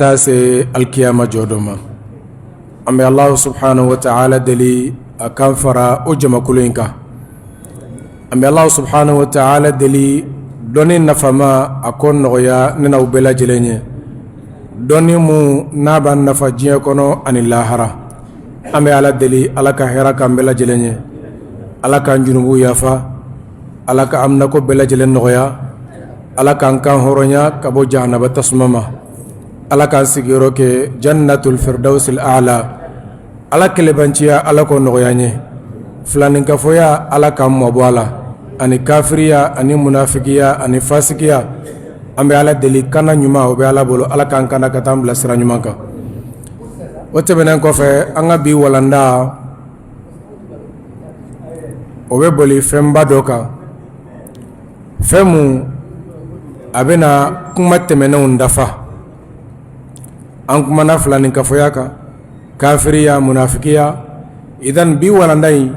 taa se alikiyama jɔ don ma. An bɛ Alahu subahana wataala deli a k'an fara o jamakulu in kan. An bɛ Alahu subahana wataala deli dɔnni nafama a k'o nɔgɔya ne n'aw bɛɛ lajɛlen ye. Dɔnni mun n'a b'an nafa diɲɛ kɔnɔ ani lahara. An bɛ Ala deli Ala ka hɛrɛ k'an bɛɛ lajɛlen ye. Ala k'an junubuw yafa. Ala ka haminako bɛɛ lajɛlen nɔgɔya. Ala k'an kan hɔrɔnya ka bɔ jahanaba tasuma ma. Ala k'an sigiyɔrɔ kɛ jannatul firdawsil a'la. Ala kelebanciya Ala k'o nɔgɔya an ye. Filaninkafoya Ala k'an mabɔ a la ani kafiriya ani munafigiya ani fasikiya. An bɛ Ala deli kana ɲuman o bɛ Ala bolo Ala k'an kana ka taa an bila sira ɲuman kan. O tɛmɛnen kɔfɛ an ka bi walanda o bɛ boli fɛnba dɔ kan, fɛn mun a bɛna kuma tɛmɛnenw dafa. An kumana filaninkafoya kan, kafiriya, munafigiya. Idan bi walanda in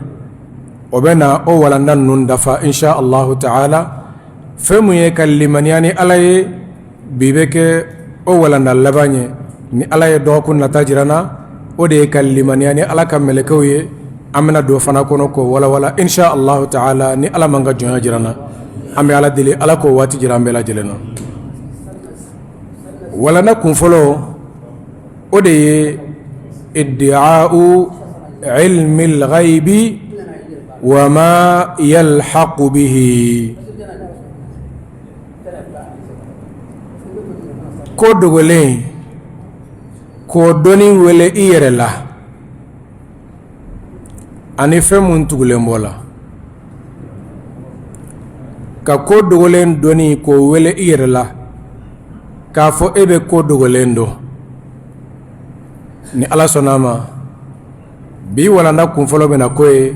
o bɛ na o walanda ninnu dafa insha Allahu taala. Fɛn mun ye ka limaniya ni Ala ye, bi bɛ kɛ o walanda laban ye. Ni Ala ye dɔgɔkun nata jira an na, o de ye ka limaniya ni Ala ka mɛlɛkɛw ye. An bɛna don fana kɔnɔ k'o walawala insha Allahu taala ni Ala m'an ka jɔnya jira an na. An bɛ Ala deli Ala k'o waati jira an bɛɛ lajɛlen na. Walanda kun fɔlɔ, o de ye iddi'a'u ilmil ghaibi wa ma yalhaqu bihi. Ko dogolen k'o dɔnni wele i yɛrɛ la ani fɛn mun tugulen b'o la. Ka ko dogolen dɔnni k'o wele i yɛrɛ la k'a fɔ e bɛ ko dogolen dɔn. Ni Ala sɔnna a ma, bi walanda kunfɔlɔ bɛna k'o ye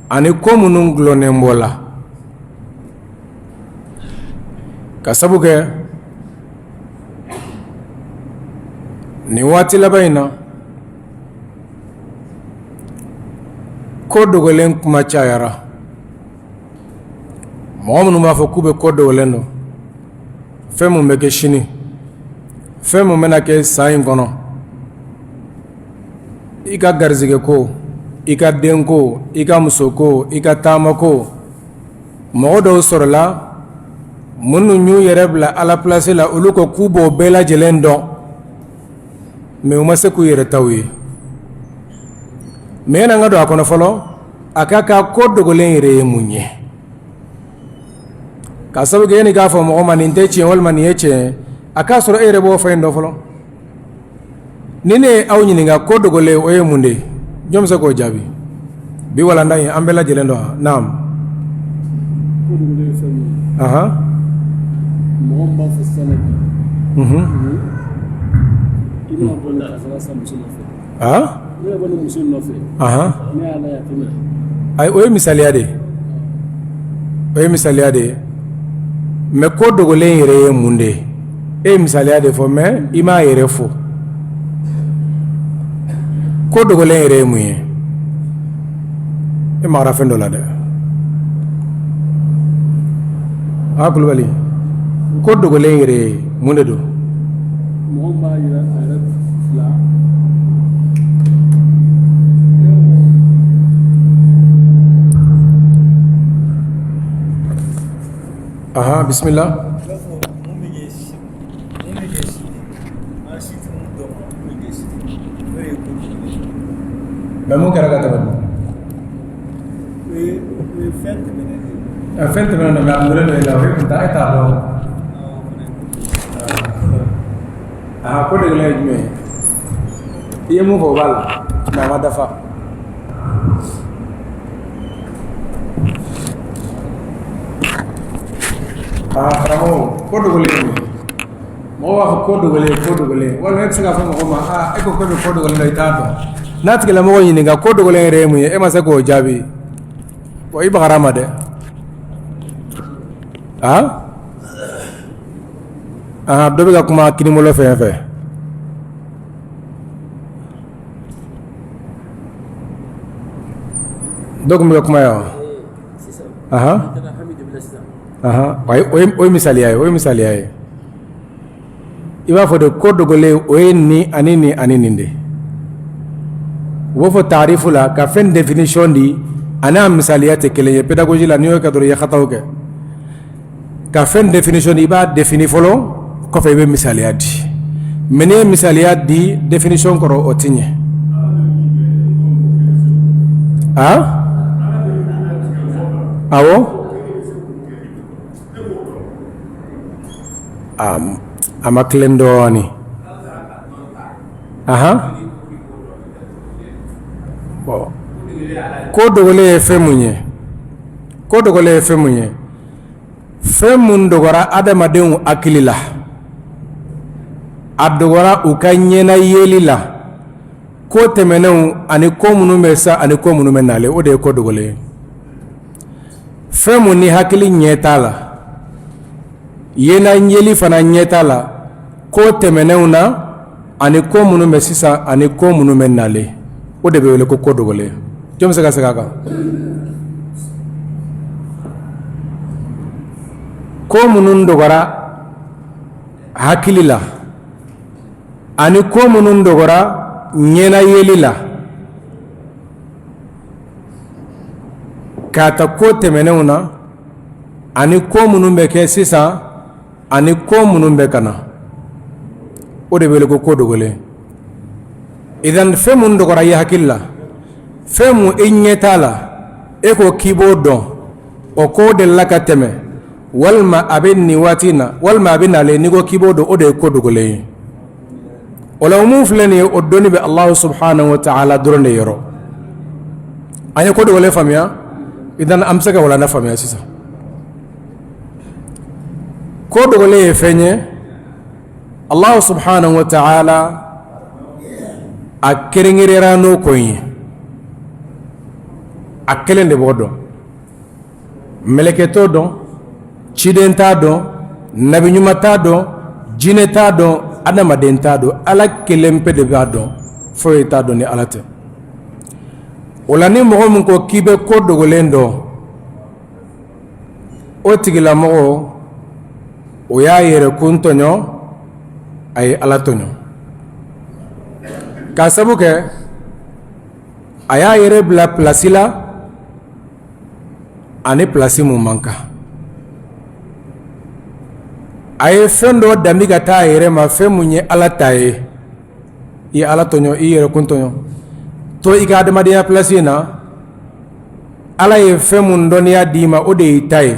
ani ko minnu dulonnen b'o la. Ka sabu kɛ nin waati laban in na, ko dogolen kuma cayara. Mɔgɔ minnu b'a fɔ k'u bɛ ko dogolen dɔn, fɛn mun bɛ kɛ sini, fɛn mun bɛna kɛ san in kɔnɔ, i ka garisɛgɛ ko, i ka denko, i ka musoko, i ka taamako, mɔgɔ dɔw sɔrɔla minnu y'u yɛrɛ bila Ala place la, olu ko k'u b'o bɛɛ lajɛlen dɔn, mais u ma se k'u yɛrɛ taw ye. Mais yanni an ka don a kɔnɔ fɔlɔ, a ka kan ko dogolen yɛrɛ ye mun ye? Ka sabu kɛ yanni k'a fɔ mɔgɔ ma nin tɛ tiɲɛ walima nin ye tiɲɛ, a k'a sɔrɔ e yɛrɛ b'o fɛn dɔn fɔlɔ. Ni ne ye aw ɲininka ko dogolen o ye mun de ye, jɔn bɛ se k'o jaabi? Bi walanda in an bɛɛ lajɛlen dɔn. Naam. Ko dogolen ye fɛn min ye, mɔgɔ min b'a fɔ sisan bi, i bɛna bɔ ni karisa sa muso nɔfɛ, ne bɛ bɔ ni muso nɔfɛ, ne y'a lajɛ a tɛ na. Ayi, o ye misaliya de ye, o ye misaliya de ye. Mais ko dogolen yɛrɛ ye mun de ye? E ye misaliya de fɔ, mais i m'a yɛrɛ fɔ. Ko dogolen yɛrɛ ye mun ye? E magara fɛn dɔ la dɛ. A Kulubali, ko dogolen yɛrɛ ye mun de don? Mɔgɔ min b'a yira a yɛrɛ la. Ahan, bisimila. Mais mun kɛra ka tɛmɛ? Fɛn tɛmɛnen don, mais a dogolen don e la, o ye kun ta e t'a dɔn. Aa, ko dogolen ye jumɛn ye? I ye mun fɔ, o b'a la, mais a ma dafa. Aa karamɔgɔ, ko dogolen ye mun ye? Mɔgɔ b'a fɔ ko dogolen, ko dogolen, walima e bɛ se k'a fɔ mɔgɔ ma aa e ko ko bɛ ko dogolen dɔn, i t'a dɔn. N'a tigilamɔgɔ ɲininka ko dogolen yɛrɛ ye mun ye, e ma se k'o jaabi, wa i bagara a ma dɛ. Aa aa, dɔ bɛ ka kuma kinibolo fɛn fɛ. Dɔ tun bɛ ka kuma yan wa? Ahan ahan, o ye misaliya ye, o ye misaliya ye. I b'a fɔ de ko dogolen o ye nin ani nin ani nin de. U b'o fɔ taarifu la ka fɛn définition di ani a misaliya tɛ kelen ye. Pédagogie la, n'i y'o kɛ dɔrɔn, i ye xataw kɛ. Ka fɛn définition di, i b'a défini fɔlɔ, kɔfɛ i bɛ misaliya di. Mais n'i ye misaliya di définition kɔrɔ, o tɛ ɲɛ. A awɔ, a ma tilen dɔɔnin. Ahan, bon, ko dogolen ye fɛn mun ye? Ko dogolen ye fɛn mun ye? Fɛn mun dogora adamadenw hakili la, a dogora u ka ɲɛna yeli la, ko tɛmɛnenw ani ko minnu bɛ sa ani ko minnu bɛ nalen, o de ye ko dogolen ye. Fɛn mun ni hakili ɲɛ t'a la, yena yeli fana ɲɛ t'a la, ko tɛmɛnenw na ani ko minnu bɛ sisan ani ko minnu bɛ nalen, o de bɛ wele ko ko dogolen. Jɔn bɛ se ka segin a kan? Ko minnu dogora hakili la ani ko minnu dogora ɲɛna yeli la, k'a ta ko tɛmɛnenw na ani ko minnu bɛ kɛ sisan ani ko minnu bɛ ka na, o de bɛ wele ko ko dogolen. Idan, fɛn mun dogora i hakili la, fɛn mun i ɲɛ t'a la, e ko k'i b'o dɔn, o ko delila ka tɛmɛ walima a bɛ nin waati in na walima a bɛ nalen, n'i ko k'i b'o dɔn, o de ye ko dogolen ye. O la, o mun filɛ nin ye, o dɔnni bɛ Alahu subahanahu wa taala dɔrɔn de yɔrɔ. An ye ko dogolen faamuya. Idan, an bɛ se ka walanda faamuya sisan. Ko dogolen ye fɛn ye, Alahu subahanahu wa taala a kɛrɛnkɛrɛnyara n'o ko in ye, a kelen de b'o dɔn. Mɛlɛkɛ t'o dɔn, ciden t'a dɔn, nabi ɲuman t'a dɔn, jinɛ t'a dɔn, adamaden t'a dɔn. Ala kelen pe de b'a dɔn, foyi t'a dɔn ni Ala tɛ. O la, ni mɔgɔ min ko k'i bɛ ko dogolen dɔn, o tigilamɔgɔ o y'a yɛrɛ kun tɔɲɔ, a ye Ala tɔɲɔ, k'a sabu kɛ a y'a yɛrɛ bila pilasi la ani pilasi mun man kan. A ye fɛn dɔ danbi ka taa a yɛrɛ ma, fɛn mun ye Ala ta ye. I ye Ala tɔɲɔ, i yɛrɛ kun tɔɲɔ. To i ka adamadenya pilasi in na. Ala ye fɛn mun dɔnniya d'i ma, o de y'i ta ye.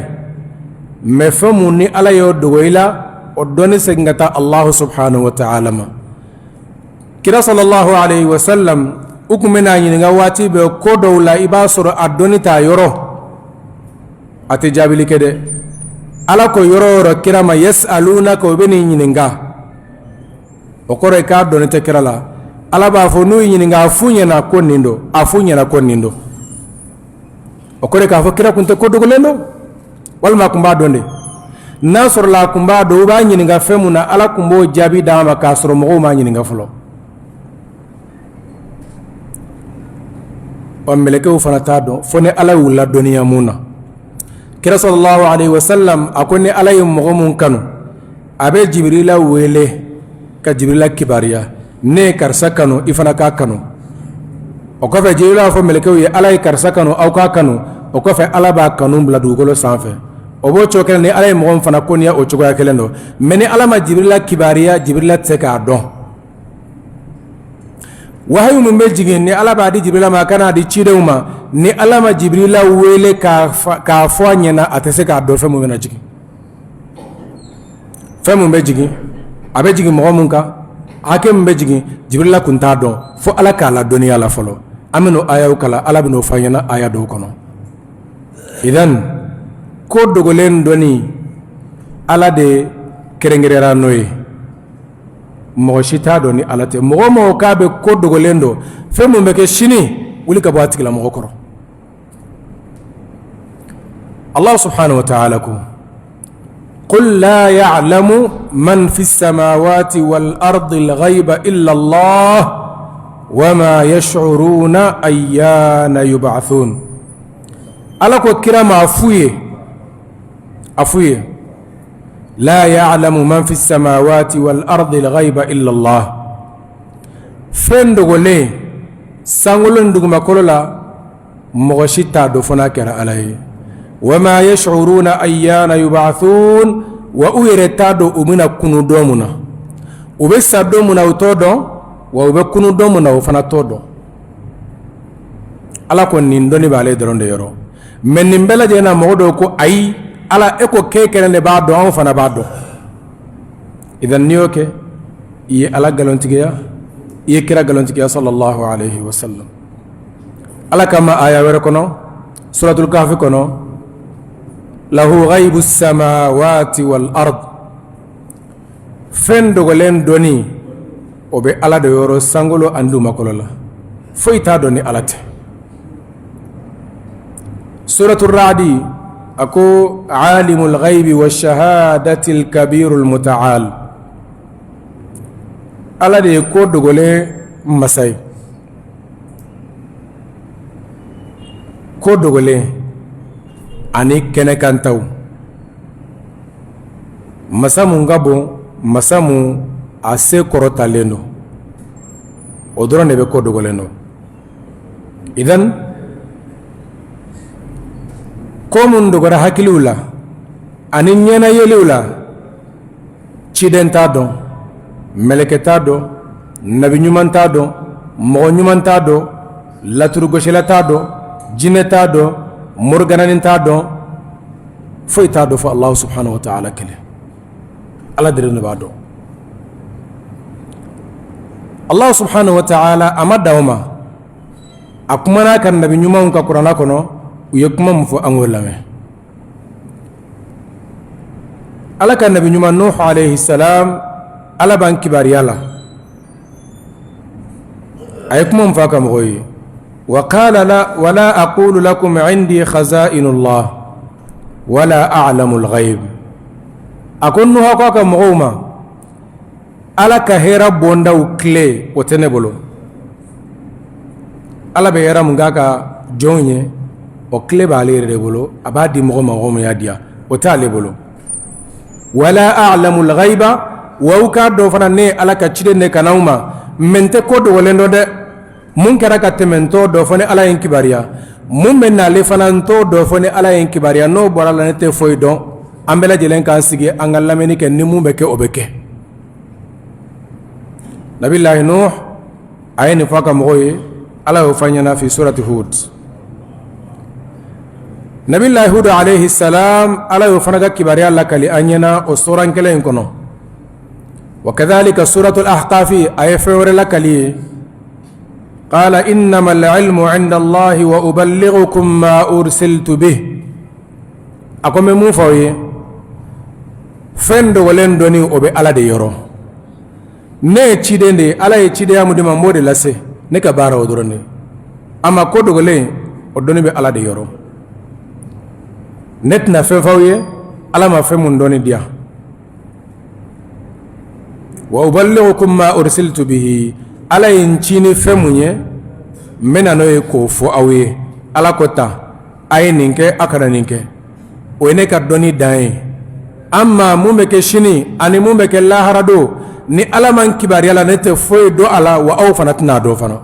Mais fɛn mun ni Ala y'o dogo i la, o dɔnni segin ka taa Alahu subahanahu wa taala ma. Kira sallallahu alayhi wa sallam, u tun bɛn'a ɲininka waati bɛɛ ko dɔw la, i b'a sɔrɔ a dɔnni t'a yɔrɔ, a tɛ jaabili kɛ dɛ. Ala ko yɔrɔ o yɔrɔ kira ma yasalunaka, o bɛ n'i ɲininka, o kɔrɔ ye k'a dɔnni tɛ kira la. Ala b'a fɔ n'u y'i ɲininka, a f'u ɲɛna ko nin don, a f'u ɲɛna ko nin don. O kɔrɔ ye k'a fɔ kira tun tɛ ko dogolen dɔn, walima a tun b'a dɔn de. N'a sɔrɔla a tun b'a dɔn, u b'a ɲininka fɛn mun na, Ala tun b'o jaabi d'a ma k'a sɔrɔ mɔgɔw m'a ɲininka fɔlɔ. Ɔ, mɛlɛkɛw fana t'a dɔn fo ni Ala y'u ladɔnniya mun na. Kira sallallahu alayhi wa sallam a ko ni Ala ye mɔgɔ mun kanu, a bɛ Jibirila wele ka Jibirila kibaruya: ne ye karisa kanu, i fana k'a kanu. O kɔfɛ, Jibirila b'a fɔ mɛlɛkɛw ye: Ala ye karisa kanu, aw k'a kanu. O kɔfɛ, Ala b'a kanu bila dugukolo sanfɛ. O b'o cogo kelen. Ni Ala ye mɔgɔ min fana koniya, o cogoya kelen don. Mais ni Ala ma Jibirila kibaruya, Jibirila tɛ se k'a dɔn. Wahayu min bɛ jigin, ni Ala b'a di Jibirila ma, a ka n'a di cidenw ma, ni Ala ma Jibirila wele k'a fɔ a ɲɛna, a tɛ se k'a dɔn fɛn min bɛna jigin. Fɛn min bɛ jigin, a bɛ jigin mɔgɔ min kan, hakɛ min bɛ jigin, Jibirila tun t'a dɔn fo Ala k'a ladɔnniya la fɔlɔ. An bɛn'o ayaw kalan, Ala bɛn'o fɔ an ɲɛna aya dɔw kɔnɔ. Idan, ko dogolen dɔnni, Ala de kɛrɛnkɛrɛnyara n'o ye, mɔgɔ si t'a dɔn ni Ala tɛ. Mɔgɔ o mɔgɔ k'a bɛ ko dogolen dɔn, fɛn min bɛ kɛ sini, wuli ka bɔ a tigilamɔgɔ kɔrɔ. Allah subhanahu wa ta'ala ko qul la ya'lamu man fi samawati wal ardi al ghaiba illa Allah wa ma yash'uruna ayyana yub'athun. Ala ko kira ma, a f'u ye, a f'u ye la ya'lamu man fi samawati wal ardi al-ghayba illa Allah. Fɛn dogolen sankolo ni dugumakolo la, mɔgɔ si t'a dɔn fo n'a kɛra Ala ye. Wa ma yash'uruna ayyana yub'athun, wa u yɛrɛ t'a dɔn u bɛna kunu don mun na, u bɛ sa don mun na u t'o dɔn, wa u bɛ kunu don mun na o fana t'o dɔn. Ala ko nin dɔnni b'ale dɔrɔn de yɔrɔ. Mais nin bɛɛ lajɛlen na, mɔgɔ dɔw ko ayi, Ala, e ko k'e kelen de b'a dɔn, anw fana b'a dɔn. Idan n'i y'o kɛ, i ye Ala nkalontigiya, i ye kira nkalontigiya sallallahu alayhi wa sallam. Ala kama aya wɛrɛ kɔnɔ, suratul kahfi kɔnɔ, lahu ghaybu samawati wal ard, fɛn dogolen dɔnni o bɛ Ala de yɔrɔ sankolo ani dugumakolo la, foyi t'a dɔn ni Ala tɛ. Suratul radi, a ko alimul ghaybi wa shahadatil kabirul muta'al, Ala de ye ko dogolen masa ye, ko dogolen ani kɛnɛkantaw. Masa mun ka bon, masa mun a se kɔrɔtalen don, o dɔrɔn de bɛ ko dogolen dɔn. Idan ko mun dogora hakiliw la ani ɲɛnayeliw la, ciden t'a dɔn, mɛlɛkɛ t'a dɔn, nabi ɲuman t'a dɔn, mɔgɔ ɲuman t'a dɔn, laturugosila t'a dɔn, jinɛ t'a dɔn, morigananin t'a dɔn, foyi t'a dɔn fo Alahu subahana wa taala kelen. Ala dɔrɔn de b'a dɔn. Alahu subahana wa taala a ma dan o ma, a kumana a ka nabi ɲumanw kan kuranɛ kɔnɔ, u ye kuma min fɔ, an k'o lamɛn. Ala ka nabi ɲuman Nuhu alayhi salam, Ala b'an kibaruya la, a ye kuma min fɔ a ka mɔgɔw ye: wa qala la wala aqulu lakum indi khaza'inullah wala a'lamu al-ghayb. A ko Nuhu ko a ka mɔgɔw ma, Ala ka hɛrɛ bondaw clé o tɛ ne bolo. Ala bɛ hɛrɛ mun k'a ka jɔnw ye, o clé b'ale yɛrɛ de bolo, a b'a di mɔgɔ ma, mɔgɔ min y'a diya, o t'ale bolo. Wala a'lamu al-ghayba, wa aw k'a dɔn fana ne ye Ala ka ciden de ka n'aw ma, mais n tɛ ko dogolen dɔn dɛ. Mun kɛra ka tɛmɛ, n t'o dɔn fo ni Ala ye n kibaruya. Mun bɛ nale fana, n t'o dɔn fo ni Ala ye n kibaruya. N'o bɔra la, ne tɛ foyi dɔn. An bɛɛ lajɛlen k'an sigi, an ka lamɛnni kɛ, ni mun bɛ kɛ, o bɛ kɛ. Nabilahi Nuh a ye nin fɔ a ka mɔgɔw ye, Ala y'o fɔ an ɲɛna fi surati Hud. Nabilahi Hud alayhi salam, Ala y'o fana ka kibaruya lakali an ɲɛna o suran kelen in kɔnɔ. Wa kadhalika suratul ahqafi, a ye fɛn wɛrɛ lakali ye: qala innama al-ilmu inda Allahi wa uballighukum ma ursiltu bih. A ko n bɛ mun fɔ aw ye? Fɛn dogolen dɔnni, o bɛ Ala de yɔrɔ. Ne ye ciden de ye, Ala ye cidenya mun di ma, n b'o de lase, ne ka baara o dɔrɔn de. A ma ko dogolen, o dɔnni bɛ Ala de yɔrɔ. Ne tɛna fɛn f'aw ye Ala ma fɛn mun dɔnni di yan. Wa uballighukum ma ursiltu bihi, Ala ye n ci ni fɛn mun ye, n bɛ na n'o ye k'o fɔ aw ye. Ala ko tan, a ye nin kɛ, a kana nin kɛ, o ye ne ka dɔnni dan ye. Amma mun bɛ kɛ sini ani mun bɛ kɛ lahara don, ni Ala ma n kibaruya la, ne tɛ foyi dɔn a la, wa aw fana tɛna a dɔn fana.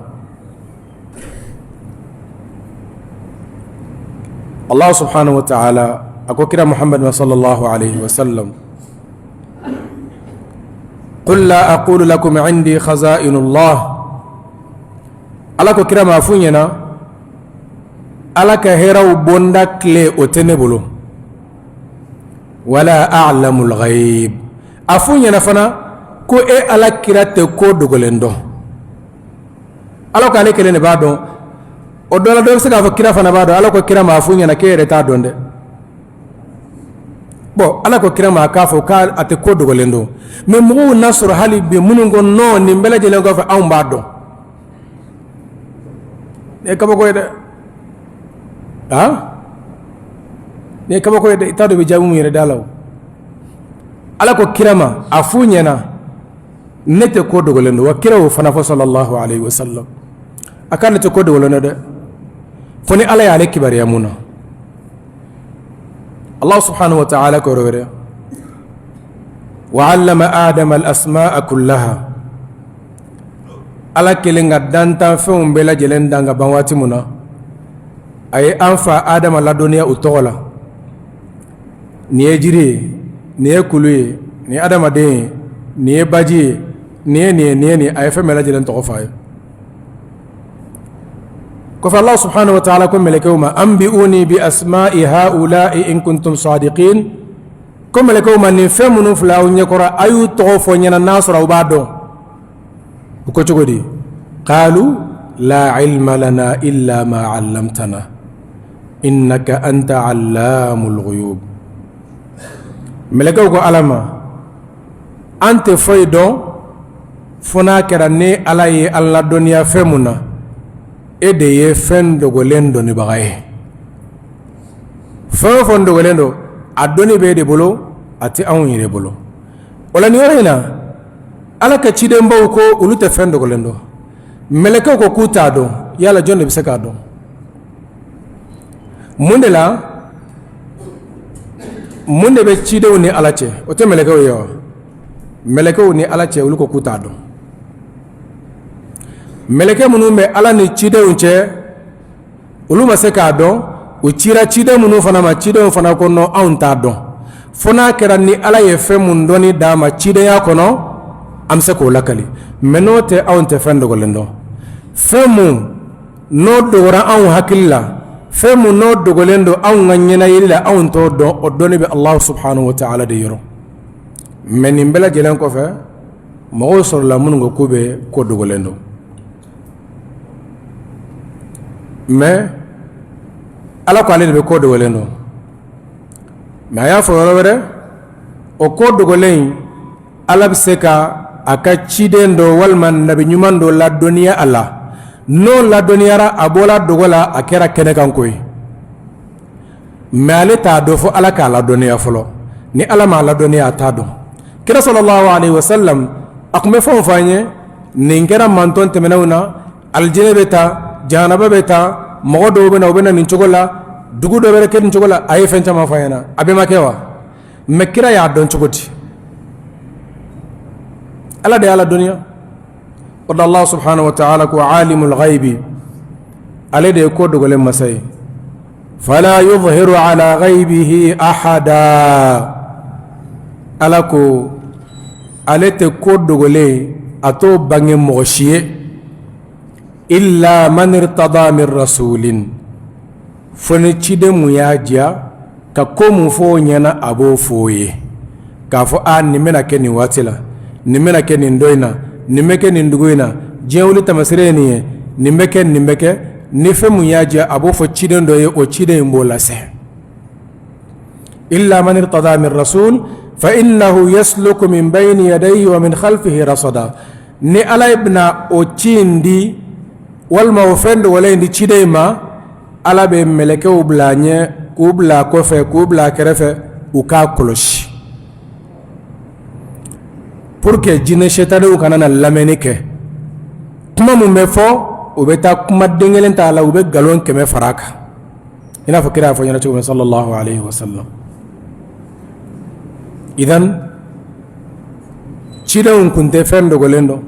Allah subhanahu wa ta'ala a ko kira Muhammad sallallahu alayhi wa sallam: qul la aqulu lakum indi khaza'inullah. Ala ko kira ma, a f'u ɲɛna, Ala ka hɛrɛw bonda clé o tɛ ne bolo. Wala a'lamu al-ghayb, a f'u ɲɛna fana ko e Ala kira tɛ ko dogolen dɔn. Ala ko ale kelen de b'a dɔn. O dɔ la, dɔ bɛ se k'a fɔ kira fana b'a dɔn. Ala ko kira ma, a f'u ɲɛna k'e yɛrɛ t'a dɔn dɛ. Bon, Ala ko kira ma a k'a fɔ k'a tɛ ko dogolen dɔn, mais mɔgɔw n'a sɔrɔ hali bi minnu ko non, nin bɛɛ lajɛlen kɔfɛ anw b'a dɔn. Nin ye kabako ye dɛ. Ah, nin ye kabako ye dɛ. I t'a dɔn i bɛ jaabi mun yɛrɛ d'a la. O Ala ko kira ma, a f'u ɲɛna, ne tɛ ko dogolen dɔn. Wa kira y'o fana fɔ sallallahu alayhi wa sallam, a k'ale tɛ ko dogolen dɔn dɛ, fo ni Ala y'ale kibaruya mun na. Allah subhanahu wa ta'ala ko yɔrɔ wɛrɛ: Wa allama adama al asmaa kullaha. Ala kelen ka dantanfɛnw bɛɛ lajɛlen dan ka ban waati min na, a ye an fa Adama ladɔnniya u tɔgɔ la. Nin ye jiri ye, nin ye kulu ye, nin ye adamaden ye, nin ye baji ye, nin ye nin ye, nin ye nin. A ye fɛn bɛɛ lajɛlen tɔgɔ fɔ a ye. Kɔfɛ, Allah subhanahu wa ta'ala ko mɛlɛkɛw ma: anbi'uni bi asma'i ha'ula'i in kuntum sadiqin. Ko mɛlɛkɛw ma, nin fɛn minnu filɛ aw ɲɛkɔrɔ, a y'u tɔgɔ fɔ n ɲɛna n'a sɔrɔ aw b'a dɔn. U ko cogo di? Qalu la ilma lana illa ma 'allamtana innaka anta 'allamul ghuyub. Mɛlɛkɛw ko Ala ma, an tɛ foyi dɔn fo n'a kɛra ni Ala ye an ladɔnniya fɛn mun na. E de ye fɛn dogolen dɔnnibaga ye. Fɛn o fɛn dogolen don, a dɔnni bɛ e de bolo, a tɛ anw yɛrɛ bolo. O la, nin yɔrɔ in na, Ala ka cidenbaw ko olu tɛ fɛn dogolen dɔn, mɛlɛkɛw ko k'u t'a dɔn. Yala jɔn de bɛ se k'a dɔn? Mun de la? Mun de bɛ cidenw ni Ala cɛ? O tɛ mɛlɛkɛw ye wa? Mɛlɛkɛw ni Ala cɛ, olu ko k'u t'a dɔn. Mɛlɛkɛ minnu bɛ Ala ni cidenw cɛ, olu ma se k'a dɔn. U cira ciden minnu fana ma, cidenw fana ko non, anw t'a dɔn, fo n'a kɛra ni Ala ye fɛn mun dɔnni d'an ma cidenya kɔnɔ, an bɛ se k'o lakali. Mais n'o tɛ, anw tɛ fɛn dogolen dɔn. Fɛn mun n'o dogora anw hakili la, fɛn mun n'o dogolen don anw ka ɲɛnayeli la, anw t'o dɔn. O dɔnni bɛ Allah subhanahu wa ta'ala de yɔrɔ. Mais nin bɛɛ lajɛlen kɔfɛ, mɔgɔw sɔrɔla minnu ko k'u bɛ ko dogolen dɔn. Mais Ala ko ale de bɛ ko dogolen dɔn. Mais a y'a fɔ yɔrɔ wɛrɛ, o ko dogolen in, Ala bɛ se ka a ka ciden dɔ walima nabi ɲuman dɔ ladɔnniya a la. N'o ladɔnniyara, a bɔra dogo la, a kɛra kɛnɛkanko ye. Mais ale t'a dɔn fo Ala k'a ladɔnniya fɔlɔ. Ni Ala m'a ladɔnniya, a t'a dɔn. Kira sallallahu alaihi wasallam, a tun bɛ fɛnw fɔ an ye. Nin kɛra mantɔn tɛmɛnenw na, alijinɛ bɛ taa, jahanaba bɛ taa, mɔgɔ dɔw bɛ na, u bɛ na nin cogo la, dugu dɔ bɛ kɛ nin cogo la. A ye fɛn caman fɔ an ɲɛna. A bɛɛ ma kɛ wa? Mais kira y'a dɔn cogo di? Ala de y'a ladɔnniya. O la, Allah subhanahu wa ta'ala ko alimul ghaibi, ale de ye ko dogolen masa ye. Fala yuzhiru ala ghaibihi ahada. Ala ko ale tɛ ko dogolen, a t'o bange mɔgɔ si ye, illa man irtada min rasulin, fo ni ciden mun y'a diya ka ko mun fɔ o ɲɛna, a b'o fɔ o ye k'a fɔ a nin bɛna kɛ nin waati la, nin bɛna kɛ nin don in na, nin bɛ kɛ nin dugu in na, diɲɛ wuli taamasere ye nin ye, nin bɛ kɛ, nin bɛ kɛ. Ni fɛn mun y'a diya, a b'o fɔ ciden dɔ ye, o ciden in b'o lase. Illa man irtada min rasul fa innahu yasluku min bayni yadayhi wa min khalfihi rasada. Ni Ala bɛna o ci in di walima o fɛn dogolen in di ciden in ma, Ala bɛ mɛlɛkɛw bila a ɲɛ, k'u bila a kɔfɛ, k'u bila a kɛrɛfɛ, u k'a kɔlɔsi pour que jinɛ sɛtanɛw kana na lamɛnni kɛ. Kuma mun bɛ fɔ, u bɛ taa kuma den kelen t'a la, u bɛ nkalon 100 fara a kan, i n'a fɔ kira y'a fɔ ɲɛna cogo min, sallallahu alayhi wa sallam. Idan, cidenw kun tɛ fɛn dogolen dɔn,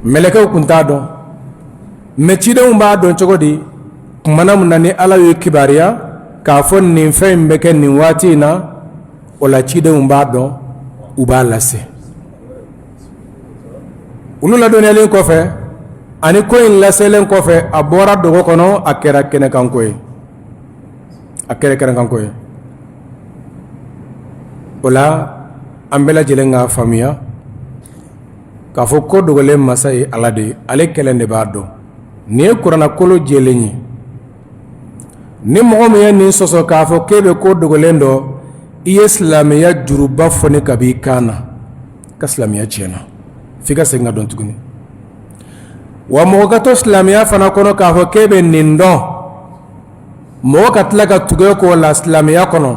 mɛlɛkɛw kun t'a dɔn. Mais cidenw b'a dɔn cogo di? Kumana mun na ni Ala ye kibaruya k'a fɔ nin fɛn in bɛ kɛ nin waati in na, o la cidenw b'a dɔn, u b'a lase. Olu ladɔnniyalen kɔfɛ ani ko in laselen kɔfɛ, a bɔra dogo kɔnɔ, a kɛra kɛnɛkanko ye, a kɛra kɛnɛkanko ye. O la, an bɛɛ lajɛlen k'a faamuya k'a fɔ ko dogolen masa ye Ala de ye, ale kelen de b'a dɔn. Nin ye kuranɛkolo jɛlen ye. Ni mɔgɔ min ye nin sɔsɔ k'a fɔ k'e bɛ ko dogolen dɔn, i ye silamɛya juruba foni ka b'i kan na, ka silamɛya tiɲɛna, f'i ka segin ka don tuguni. Wa mɔgɔ ka to silamɛya fana kɔnɔ k'a fɔ k'e bɛ nin dɔn, mɔgɔ ka tila ka tugu e kɔ la silamɛya kɔnɔ,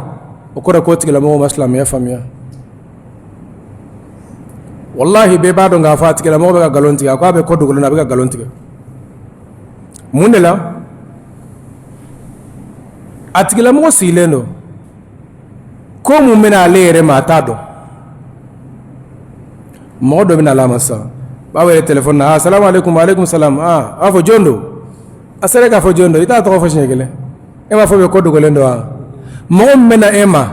o kɔrɔ k'o tigilamɔgɔ ma silamɛya faamuya. Walahi, bɛɛ b'a dɔn k'a fɔ a tigilamɔgɔ bɛ ka nkalon tigɛ. A ko a bɛ ko dogolen na, a bɛ ka nkalon tigɛ. Mun de la? A tigilamɔgɔ sigilen don, Ko mun bɛna ale yɛrɛ ma, a t'a dɔn. Mɔgɔ dɔ bɛna a ma sisan, b'a wele téléphone na: "Salamu aleykum." "Aleykum salam." "Aa, a b'a fɔ jɔn don?" A sera k'a fɔ jɔn don, i t'a tɔgɔ fɔ siɲɛ kelen. E b'a fɔ bɛ ko dogolen don wa? Mɔgɔ min bɛna e ma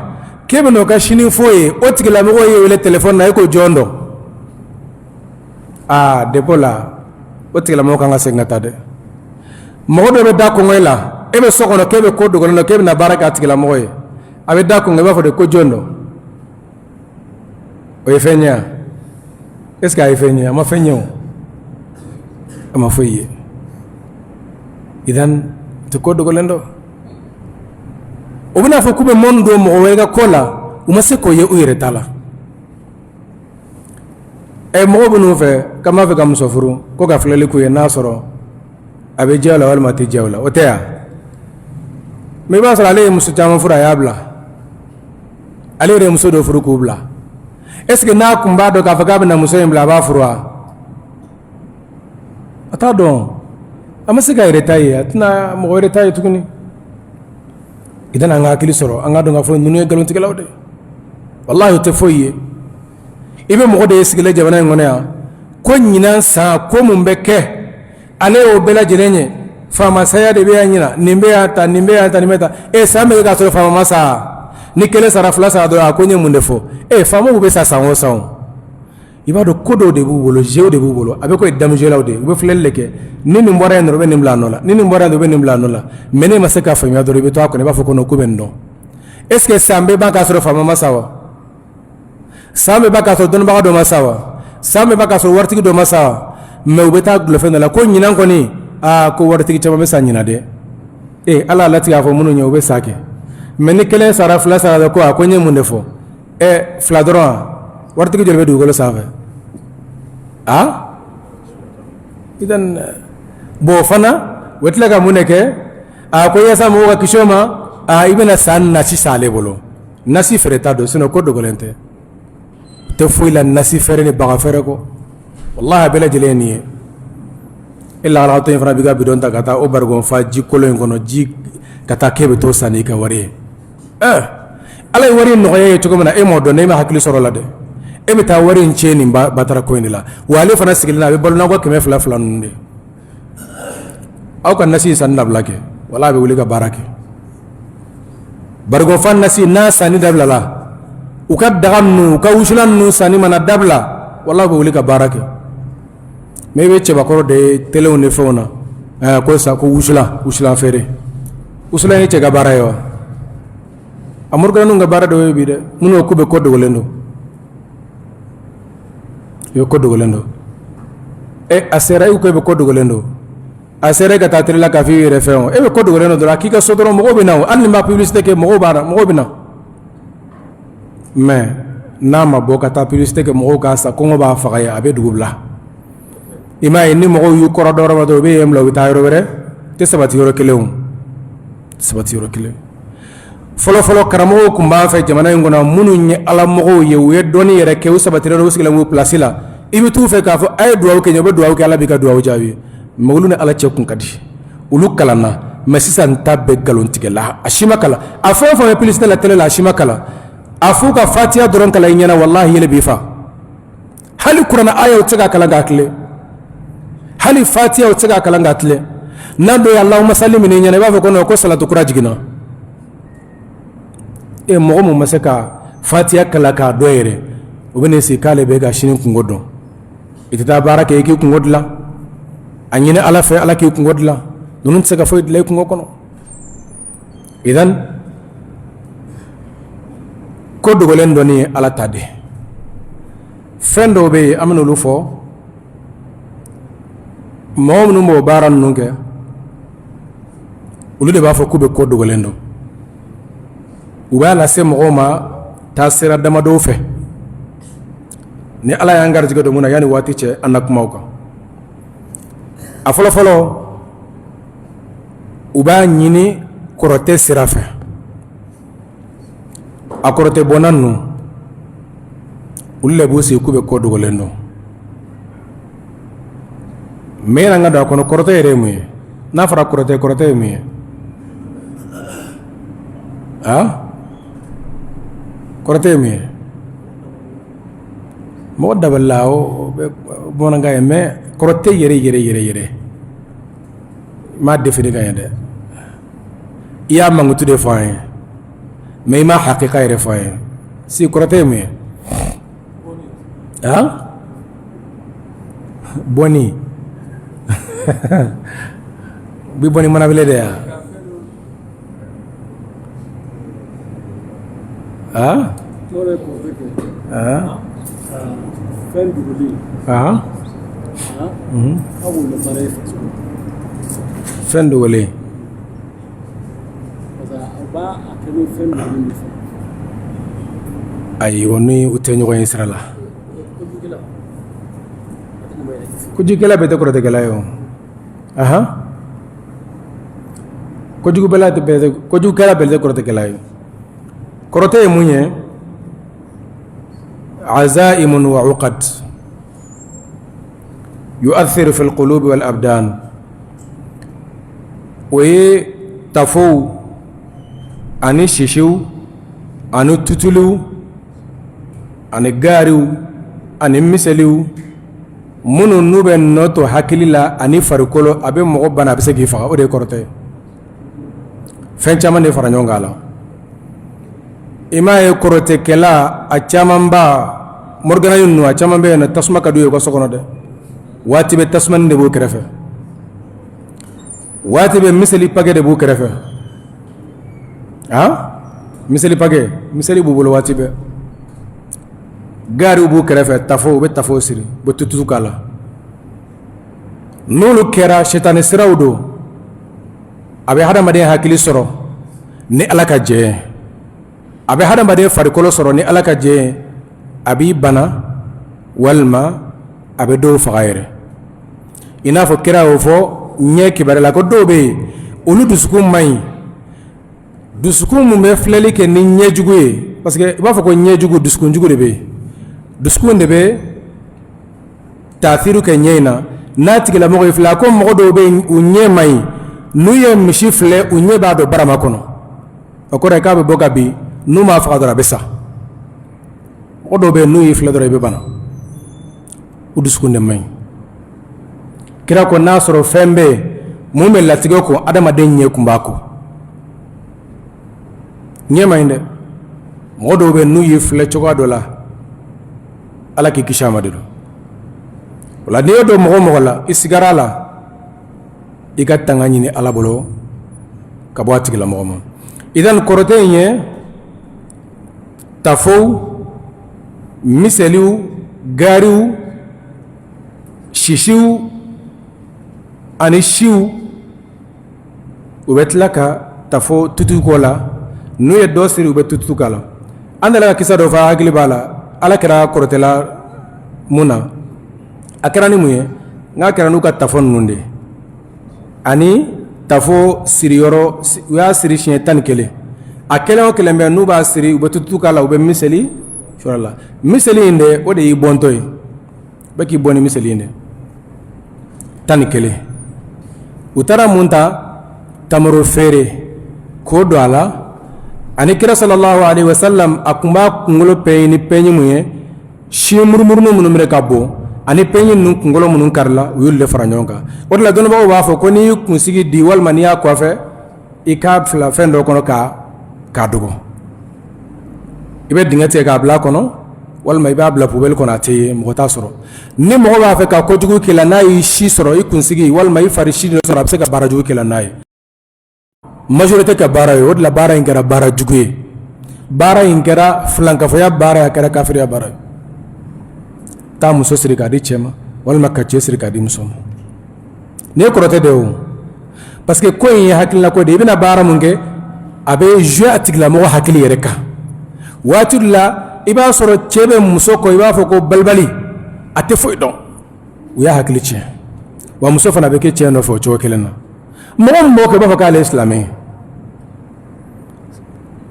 k'e bɛna o ka sini fɔ ye, o tigilamɔgɔ y'e wele téléphone na, e ko jɔn don? Aa, depuis la, o tigilamɔgɔ kan ka segin ka taa dɛ. Mɔgɔ dɔ bɛ da kɔngɔ e la, e bɛ so kɔnɔ, k'e bɛ ko dogolen don, k'e bɛna baara kɛ a tigilamɔgɔ ye, a bɛ da kɔngɔ, i b'a fɔ de ko jɔn don? O ye fɛn ye wa? Est ce que a ye fɛn ye? A ma fɛn ye o, a ma foyi ye. Idan tɛ ko dogolen dɔn. O bɛna fɔ k'u bɛ mɔni don mɔgɔ wɛrɛ ka ko la, u ma se k'o ye u yɛrɛ ta la. Ɛ, mɔgɔw bɛ n'u fɛ k'an b'a fɛ ka muso furu, ko ka filɛli k'u ye, n'a sɔrɔ a bɛ diya u la walima a tɛ diya u la, o tɛ yan. Mais i b'a sɔrɔ ale ye muso caman furu, a y'a bila. Ale yɛrɛ ye muso dɔ furu k'u bila. Est ce que n'a kun b'a dɔn k'a fɔ k'a bɛna muso in bila, a b'a furu wa? A t'a dɔn. A ma se ka yɛrɛ ta ye, a tɛna mɔgɔ wɛrɛ ta ye tuguni. I tɛna an ka hakili sɔrɔ, an ka dɔn k'a fɔ ninnu ye nkalontigɛlaw de ye. Walahi, o tɛ foyi ye. I bɛ mɔgɔ de ye sigilen jamana in kɔnɔ yan ko ɲinan san, ko mun bɛ kɛ, ale y'o bɛɛ lajɛlen ye. Faama saya de bɛ yan ɲinan, nin bɛ yan ta, nin bɛ yan ta, nin bɛ ta. E, san bɛ kɛ k'a sɔrɔ faama ma sa. Ni kelen sara, fila sara dɔrɔn, a ko n ye mun de fɔ? E, faamaw bɛ sa san o san o. I b'a dɔn ko dɔw de b'u bolo, jeu de b'u bolo. A bɛ ko damujɛlaw de ye, u bɛ filɛli de kɛ. Ni nin bɔra yen dɔrɔn, u bɛ nin bila a nɔ la. Ni nin bɔra yen dɔrɔn, u bɛ nin bila a nɔ la. Mais ne ma se k'a faamuya dɔrɔn, i bɛ to a kɔnɔ, i b'a fɔ ko non, k'u bɛ nin dɔn. Est ce que san bɛ ban k'a sɔrɔ faama ma sa wa? San bɛ ban k'a sɔrɔ dɔnnibaga dɔ ma sa wa? San bɛ ban k'a sɔrɔ waritigi dɔ ma sa wa? Mais u bɛ taa gulɔfɛn dɔ la ko ɲinan kɔni, aa, ko waritigi caman bɛ sa ɲinan dɛ. Ee, Ala y'a latigɛ a fɔ minnu ye, u bɛ sa kɛ. Mais ni kelen sara, fila sara, ko a ko n ye mun de fɔ? Ɛ, fila dɔrɔn wa? Waritigi joli bɛ dugukolo sanfɛ? A idan bon fana, u bɛ tila ka mun de kɛ? A ko yaasa mɔgɔw ka kisi o ma, a i bɛna san nasi san ale bolo. Nasi feereta don, sinon ko dogolen tɛ tɛ foyi la. Nasi feere ni baga feere kɔ, walahi, a bɛɛ lajɛlen ye nin ye. E lahalatɔ in fana b'i ka bidon ta ka taa o barigon fa ji kolon in kɔnɔ, ji ka taa k'e bɛ t'o san n'i ka wari ye. Ɛɛ, Ala ye wari in nɔgɔya ye cogo min na, e m'o dɔn, e ma hakili sɔrɔ la dɛ. E bɛ taa wari in tiɲɛ nin batara ko in de la wa. Ale fana sigilen a bɛ balo n'aw ka 200 fila ninnu de. Aw ka nasi sanni dabila kɛ, wala a bɛ wuli ka baara kɛ. Barigonfa nasi n'a sanni dabilala, u ka daga ninnu, u ka wusulan ninnu sanni mana dabila, wala u bɛ wuli ka baara kɛ. Mais i bɛ cɛbakɔrɔ de ye telew ni fɛnw na, ko sa ko wusulan, wusulan feere. Wusulan ye cɛ ka baara ye wa? A morikɛninw ka baara dɔ ye bi dɛ. Minnu ko k'u bɛ ko dogolen don, i bɛ ko dogolen don. Ɛ, a sera i ko i bɛ ko dogolen don, a sera i ka taa télé la k'a fɔ i yɛrɛ fɛn o. E bɛ ko dogolen don dɔrɔn, a k'i ka so dɔrɔn, mɔgɔw bɛ na o. Hali ni ma publicité kɛ, mɔgɔw b'a la, mɔgɔw bɛ na. Mais n'a ma bɔ ka taa publicité kɛ, mɔgɔw k'a san, kɔngɔ b'a faga yen, a bɛ dugu bila. I m'a ye, ni mɔgɔw y'u kɔrɔ dɔ ma dɔrɔn, u bɛ yen bila, u bɛ taa yɔrɔ wɛrɛ. Tɛ sabati yɔrɔ kelen o, sabati yɔrɔ kelen. Fɔlɔfɔlɔ karamɔgɔw tun b'an fɛ jamana in kɔnɔ, minnu ye ala mɔgɔw ye, u ye dɔnni yɛrɛ kɛ, u sabatilen, u sigilen b'u place la. I bɛ t'u fɛ k'a fɔ a ye dugawu kɛ, u bɛ dugawu kɛ, Ala b'i ka dugawu jaabi. Mais olu ni Ala cɛ kun ka di, olu kalanna. Mais sisan ta bɛɛ nkalontigɛla, a si ma kalan. A fɛn o fɛn bɛ publicité la, télé la, a si ma kalan. A f'u ka fatiya dɔrɔn kalan i ɲɛna, walahi, yɛlɛ b'i fa. Hali kuranɛ aya, u tɛ se k'a kalan k'a tilen. Hali fatiya, u tɛ se k'a kalan k'a tilen. N'a dɔ ye Allahumma salli minɛ i ɲɛna, i b'a fɔ ko non, ko salatu kura jiginna. E, mɔgɔ mun ma se ka fatiya kalan k'a dɔn yɛrɛ, o bɛ n'i sigi k'ale bɛ ka sini kunko dɔn. I tɛ taa baara kɛ i k'i kunko dilan. A ɲini Ala fɛ, Ala k'i kunko dilan. Ninnu tɛ se ka foyi dilan i kunko kɔnɔ. Idan ko dogolen dɔnni ye Ala ta de. Fɛn dɔw bɛ yen, an bɛ olu fɔ. Mɔgɔ minnu b'o baara ninnu kɛ, olu de b'a fɔ k'u bɛ ko dogolen dɔn. U b'a lase mɔgɔw ma taa sira damadɔw fɛ. Ni Ala y'an garijɛgɛ don mun na, yanni waati cɛ, an na kuma kan. A fɔlɔfɔlɔ, u b'a ɲini kɔrɔtɛ sira fɛ. A kɔrɔtɛ bɔnna ninnu, olu de b'u sigi k'u bɛ ko dogolen dɔn. Mais an ka don a kɔnɔ, kɔrɔtɛ yɛrɛ ye mun ye? N'a fɔra kɔrɔtɛ, kɔrɔtɛ ye mun ye? A Kɔrɔtɛ ye mun ye? Mɔgɔ dabalila, o bɛ bamanankan ye, mais kɔrɔtɛ yɛrɛ yɛrɛ yɛrɛ yɛrɛ, i m'a définir ka ɲɛ dɛ. I y'a mankutu de fɔ an ye, mais i m'a hakika yɛrɛ fɔ an ye. Si kɔrɔtɛ ye mun ye? Han, bɔnni bi bɔnni manabele de yan. Ah? Ah? Fɛn dogolen. Ah? Aw b'o baara ye faso. Fɛn dogolen. Parce que a b'a a kɛ ni fɛn dogolen de fɛ. Ayi, o ni u tɛ ɲɔgɔn ye sira la. Kojugukɛla bɛɛ tɛ kɔrɔtɛkɛla ye o. Ahan. Kojugukɛla bɛɛ tɛ kɔrɔtɛkɛla ye. Kɔrɔtɛ ye mun ye? Azaimun wa uqad yu'athiru fil qulubi wal abdan. O ye tafow ani sisiw ani tutuliw ani gariw ani miseliw minnu n'u bɛ nɔ to hakili la ani farikolo, a bɛ mɔgɔ bana, a bɛ se k'i faga, o de ye kɔrɔtɛ ye. Fɛn caman de fara ɲɔgɔn kan a la. I m'a ye kɔrɔtɛkɛla a camanba, morigɛna ninnu a caman bɛ yen nɔ, tasuma ka d'u ye u ka so kɔnɔ dɛ. Waati bɛɛ tasuma de b'u kɛrɛfɛ, waati bɛɛ miseli pakɛ de b'u kɛrɛfɛ. A miseli pakɛ, miseli b'u bolo waati bɛɛ, gariw b'u kɛrɛfɛ, tafo, u bɛ tafo siri, u bɛ tutu k'a la. N'olu kɛra sitanɛ siraw don, a bɛ hadamaden hakili sɔrɔ ni Ala ka jɛ ye, a bɛ hadamaden farikolo sɔrɔ ni Ala ka jɛ ye, a b'i bana walima a bɛ dɔw faga yɛrɛ. I n'a fɔ kira y'o fɔ ɲɛ kibaruya la ko dɔw bɛ yen, olu dusukun man ɲi, dusukun mun bɛ filɛli kɛ ni ɲɛjugu ye, parce que i b'a fɔ ko ɲɛjugu, dusukunjugu de bɛ yen, dusukun de bɛ taafiru kɛ ɲɛ in na. N'a tigilamɔgɔ y'i filɛ, a ko mɔgɔ dɔw bɛ yen, u ɲɛ man ɲi, n'u ye misi filɛ, u ɲɛ b'a don barama kɔnɔ, o kɔrɔ ye k'a bɛ bɔ ka bin, n'u m'a faga dɔrɔn a bɛ sa. Mɔgɔ dɔw bɛ yen, n'u y'i filɛ dɔrɔn i bɛ bana, u dusukun de man ɲi. Kira ko n'a sɔrɔ fɛn bɛ yen mun bɛ latigɛ ko adamaden ɲɛ kun b'a kɔ, ɲɛ man ɲi dɛ. Mɔgɔ dɔw bɛ n'u y'i filɛ cogoya dɔ la, Ala k'i kisi a ma de don. O la n'i y'o dɔn mɔgɔ o mɔgɔ la, i sigara a la, i ka tanga ɲini Ala bolo ka bɔ a tigilamɔgɔ ma. Idan kɔrɔtɛ in ye tafow, miseliw, gariw, sisiw ani siw, u bɛ tila ka tafo tutu k'o la. N'u ye dɔ siri, u bɛ tutu k'a la. An delila ka kisa dɔ fɔ, hakili b'a la, Ala kira kɔrɔtɛla mun na, a kɛra ni mun ye? N'a kɛra n'u ka tafo ninnu de ye ani tafo siriyɔrɔ, u y'a siri siɲɛ 11. A kelen o kelen bɛ, n'u b'a siri, u bɛ tutu k'a la, u bɛ miseli sɔrɔ la. Miseli in de, o de y'i bɔntɔ ye, bɛ k'i bɔn ni miseli in de 11. U taara mun ta? Tamaro feere k'o don a la. Ani kira sallallahu alaihi wasallam, a tun b'a kunkolo pɛɲi ni pɛɲi mun ye, si murumuruni minnu minɛ ka bon ani pɛɲi ninnu kunkolo minnu karila, u y'olu de fara ɲɔgɔn kan. O de la dɔnnibagaw b'a fɔ ko n'i y'i kunsigi di walima n'i y'a kɔfɛ, i k'a bila fɛn dɔ kɔnɔ k'a dogo. I bɛ dingɛ tigɛ k'a bila a kɔnɔ walima i b'a bila poubelle kɔnɔ, a tɛ ye, mɔgɔ t'a sɔrɔ. Ni mɔgɔ b'a fɛ ka kojugu k'i la, n'a y'i si sɔrɔ, i kunsigi walima i fari si dɔ sɔrɔ, a bɛ se ka baara jugu k'i la n'a ye. Majorité ka baara ye o de la. Baara in kɛra baara jugu ye, baara in kɛra filankafoya baara ye, a kɛra kafiriya baara ye. Taa muso siri k'a di cɛ ma walima ka cɛ siri k'a di muso ma, nin ye kɔrɔtɛ de ye o, parce que ko in ye hakilina ko de ye. I bɛna baara mun kɛ, a bɛ jouer a tigilamɔgɔ hakili yɛrɛ kan. Waati dɔ la, i b'a sɔrɔ cɛ bɛ muso kɔ, i b'a fɔ ko balibali, a tɛ foyi dɔn, u y'a hakili tiɲɛ. Wa muso fana bɛ kɛ cɛ nɔfɛ o cogo kelen na. Mɔgɔ min b'o kɛ, i b'a fɔ k'ale ye silamɛ ye.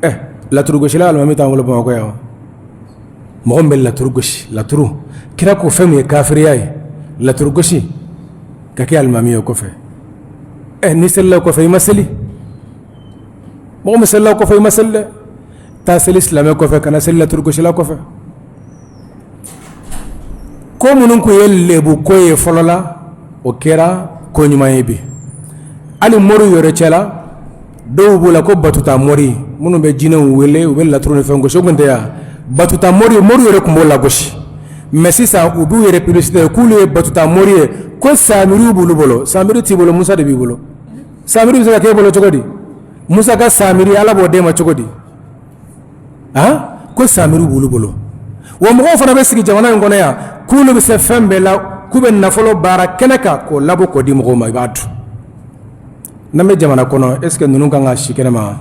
Ɛ laturugosila alimami t'an bolo Bamakɔ yan wa? Mɔgɔ min bɛ laturu gosi, laturu, kira ko fɛn min ye kafiriya ye, laturu gosi ka kɛ alimami ye o kɔfɛ. Ɛ n'i selila o kɔfɛ, i ma seli. Mɔgɔ min selila o kɔfɛ, i ma seli dɛ. Taa seli silamɛ kɔfɛ, kana seli laturugosila kɔfɛ. Ko minnu tun ye lebu ko ye fɔlɔ la, o kɛra ko ɲuman ye bi. Hali moriw yɛrɛ cɛla, dɔw b'u la ko batuta mori, minnu bɛ jinɛw wele, u bɛ laturu ni fɛn gosi, o tun tɛ yan. Batuta mori, mori yɛrɛ tun b'o lagosi. Mais sisan u b'u yɛrɛ publicité k'olu ye batuta mori ye, ko samiriw b'olu bolo. Samiri t'i bolo, Musa de b'i bolo. Samiri bɛ se ka k'e bolo cogo di? Musa ka samiri, Ala b'o d'e ma cogo di? Ko samiri b'olu bolo. Wa mɔgɔw fana bɛ sigi jamana in kɔnɔ yan k'olu bɛ se fɛn bɛɛ la, k'u bɛ nafolo baara kɛnɛ kan k'o labɔ k'o di mɔgɔw ma, i b'a dun. N'an bɛ jamana kɔnɔ, est ce que ninnu kan ka si kɛnɛ ma?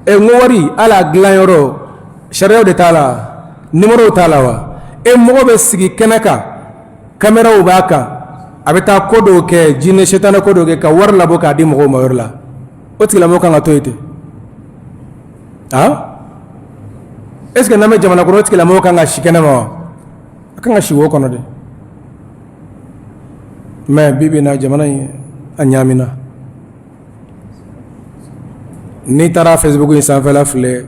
E n ko wari, hali a dilan yɔrɔ sariyaw de t'a la, numéro t'a la wa? E mɔgɔ bɛ sigi kɛnɛ kan, kameraw b'a kan, a bɛ taa ko dɔw kɛ, jinɛ sitanɛ ko dɔw kɛ ka wari labɔ k'a di mɔgɔw ma yɔrɔ la, o tigilamɔgɔ kan ka to yen ten? Est ce que n'an bɛ jamana kɔnɔ, o tigilamɔgɔ kan ka si kɛnɛ ma wa? A kan ka si wo kɔnɔ de. Mais bi bi in na, jamana in a ɲaamina. N'i taara Facebook in sanfɛla filɛ,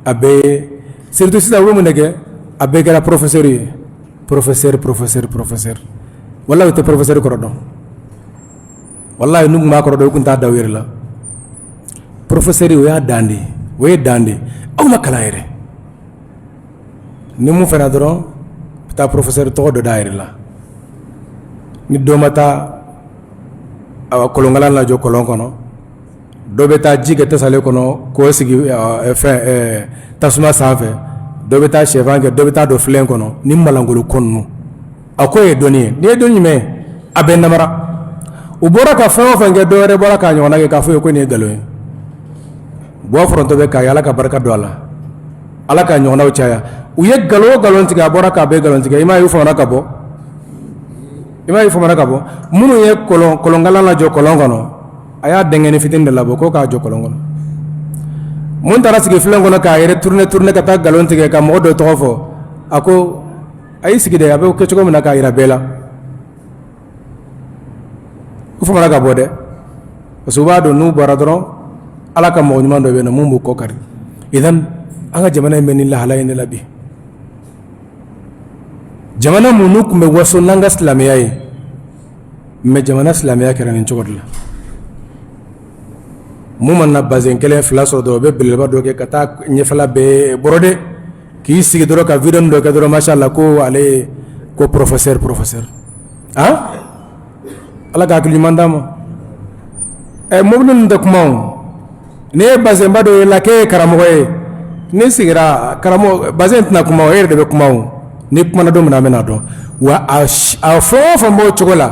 a bɛɛ, surtout sisan, u bɛ mun de kɛ? A bɛɛ kɛra professeur ye, professeur, professeur, professeur. Walahi, u tɛ professeur kɔrɔ dɔn. Walahi, n'u tun b'a kɔrɔ dɔn, u tun t'a da u yɛrɛ la. Professeur, o y'a dan de ye, o ye dan de ye. Aw ma kalan yɛrɛ. Ni mun fana dɔrɔn bɛ taa professeur tɔgɔ dɔ d'a yɛrɛ la. Ni dɔ ma taa kolonkala lajɔ kɔlɔn kɔnɔ, dɔ bɛ taa ji kɛ tasalen kɔnɔ k'o sigi fɛn tasuma sanfɛ, dɔ bɛ taa shɛfan kɛ, dɔ bɛ taa don filen kɔnɔ. Ni malangolo ko ninnu, a ko ye dɔnni ye. N'i ye dɔnni jumɛn ye, a bɛ namara. U bɔra ka fɛn o fɛn kɛ, dɔ wɛrɛ bɔra k'a ɲɔgɔnna kɛ k'a fɔ ye ko nin ye nkalon ye. Bɔ forontɔ bɛ k'a ye. Ala ka barika don a la, Ala ka ɲɔgɔnnaw caya. U ye nkalon o nkalon tigɛ, a bɔra k'a bɛɛ nkalon tigɛ. I m'a ye u famana ka bɔ? I m'a ye u famana ka bɔ? Minnu ye kɔlɔn kɔlɔnkala lajɔ kɔlɔn kɔnɔ, a y'a denkɛnin fitinin de labɔ ko k'a jɔ kɔlɔn kɔnɔ. Mun taara sigi filen kɔnɔ k'a yɛrɛ tourner tourner ka taa nkalon tigɛ ka mɔgɔ dɔ tɔgɔ fɔ, a ko a y'i sigi dɛ, a bɛ kɛ cogo min na k'a jira bɛɛ la. U famana ka bɔ dɛ, parce que u b'a dɔn n'u bɔra dɔrɔn, Ala ka mɔgɔ ɲuman dɔ bɛ yen nɔ mun b'u kɔ kari. Idan an ka jamana in bɛ nin lahala in de la bi. Jamana minnu tun bɛ waso n'an ka silamɛya ye, mais jamana silamɛya kɛra nin cogo de la. Mun mana bazɛn kelen fila sɔrɔ dɔrɔn, u bɛ belebeleba dɔ kɛ ka taa ɲɛfɛla bɛɛ bɔrɔde k'i sigi dɔrɔn ka vidéo dɔ kɛ dɔrɔn, masha Allah, ko ale ko professeur, professeur. Ah, Ala ka hakili ɲuman d'a ma. Ɛ, mobili ninnu tɛ kuma o. N'i ye bazɛnba dɔ ye la k'e ye karamɔgɔ ye, n'i sigira karamɔgɔ bazɛn tɛna kuma o, e yɛrɛ de bɛ kuma o. N'i kumana don min na, an bɛna dɔn. Wa a fɛn o fɛn b'o cogo la,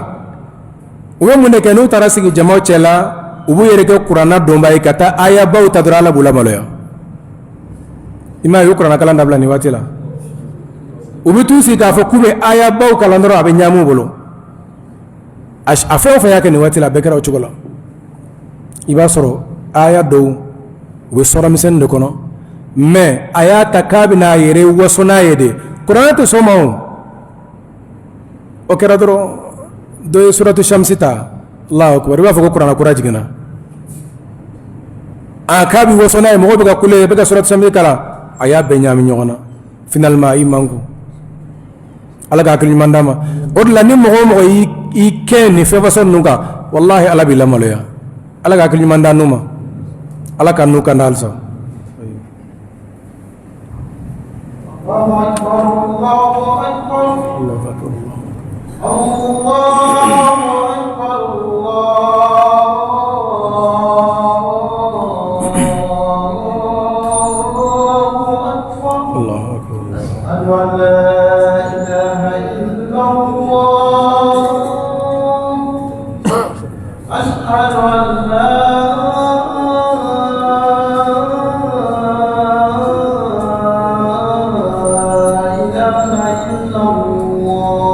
u bɛ mun de kɛ? N'u taara sigi jamaw cɛ la, u b'u yɛrɛ kɛ kuranna dɔnbaa ye ka taa ayabaw ta dɔrɔn, Ala b'u lamaloya. I m'a ye u kuranna kalan dabila nin waati la, u bɛ t'u sigi k'a fɔ k'u bɛ ayabaw kalan dɔrɔn, a bɛ ɲaamu u bolo. A fɛn o fɛn y'a kɛ nin waati la, a bɛɛ kɛra o cogo la. I b'a sɔrɔ aya dɔw, u bɛ sɔrɔ misɛnnin de kɔnɔ, mais a y'a ta k'a bɛna a yɛrɛ waso n'a ye de. Kuranɛ tɛ sɔn ma o. O kɛra dɔrɔn, dɔ ye suratu shamsi ta, Allahu akbar, i b'a fɔ ko kuranɛ kura jiginna. A k'a bɛ waso n'a ye, mɔgɔw bɛ ka kule, bɛ ka suratu shamsi kalan, a y'a bɛɛ ɲaami ɲɔgɔn na. Finalement a y'i manku. Ala ka hakili ɲuman d'a ma. O de la, ni mɔgɔ o mɔgɔ y'i kɛ nin fɛn fasɔn ninnu kan, walahi, Ala b'i lamaloya. Ala ka hakili ɲuman d'an n'u ma. Ala ka n'u kanda halisa. الله أكبر، الله أكبر، الله أكبر، الله أكبر. الله أكبر. أشهد أن لا إله إلا الله، أشهد أن لا إله إلا الله.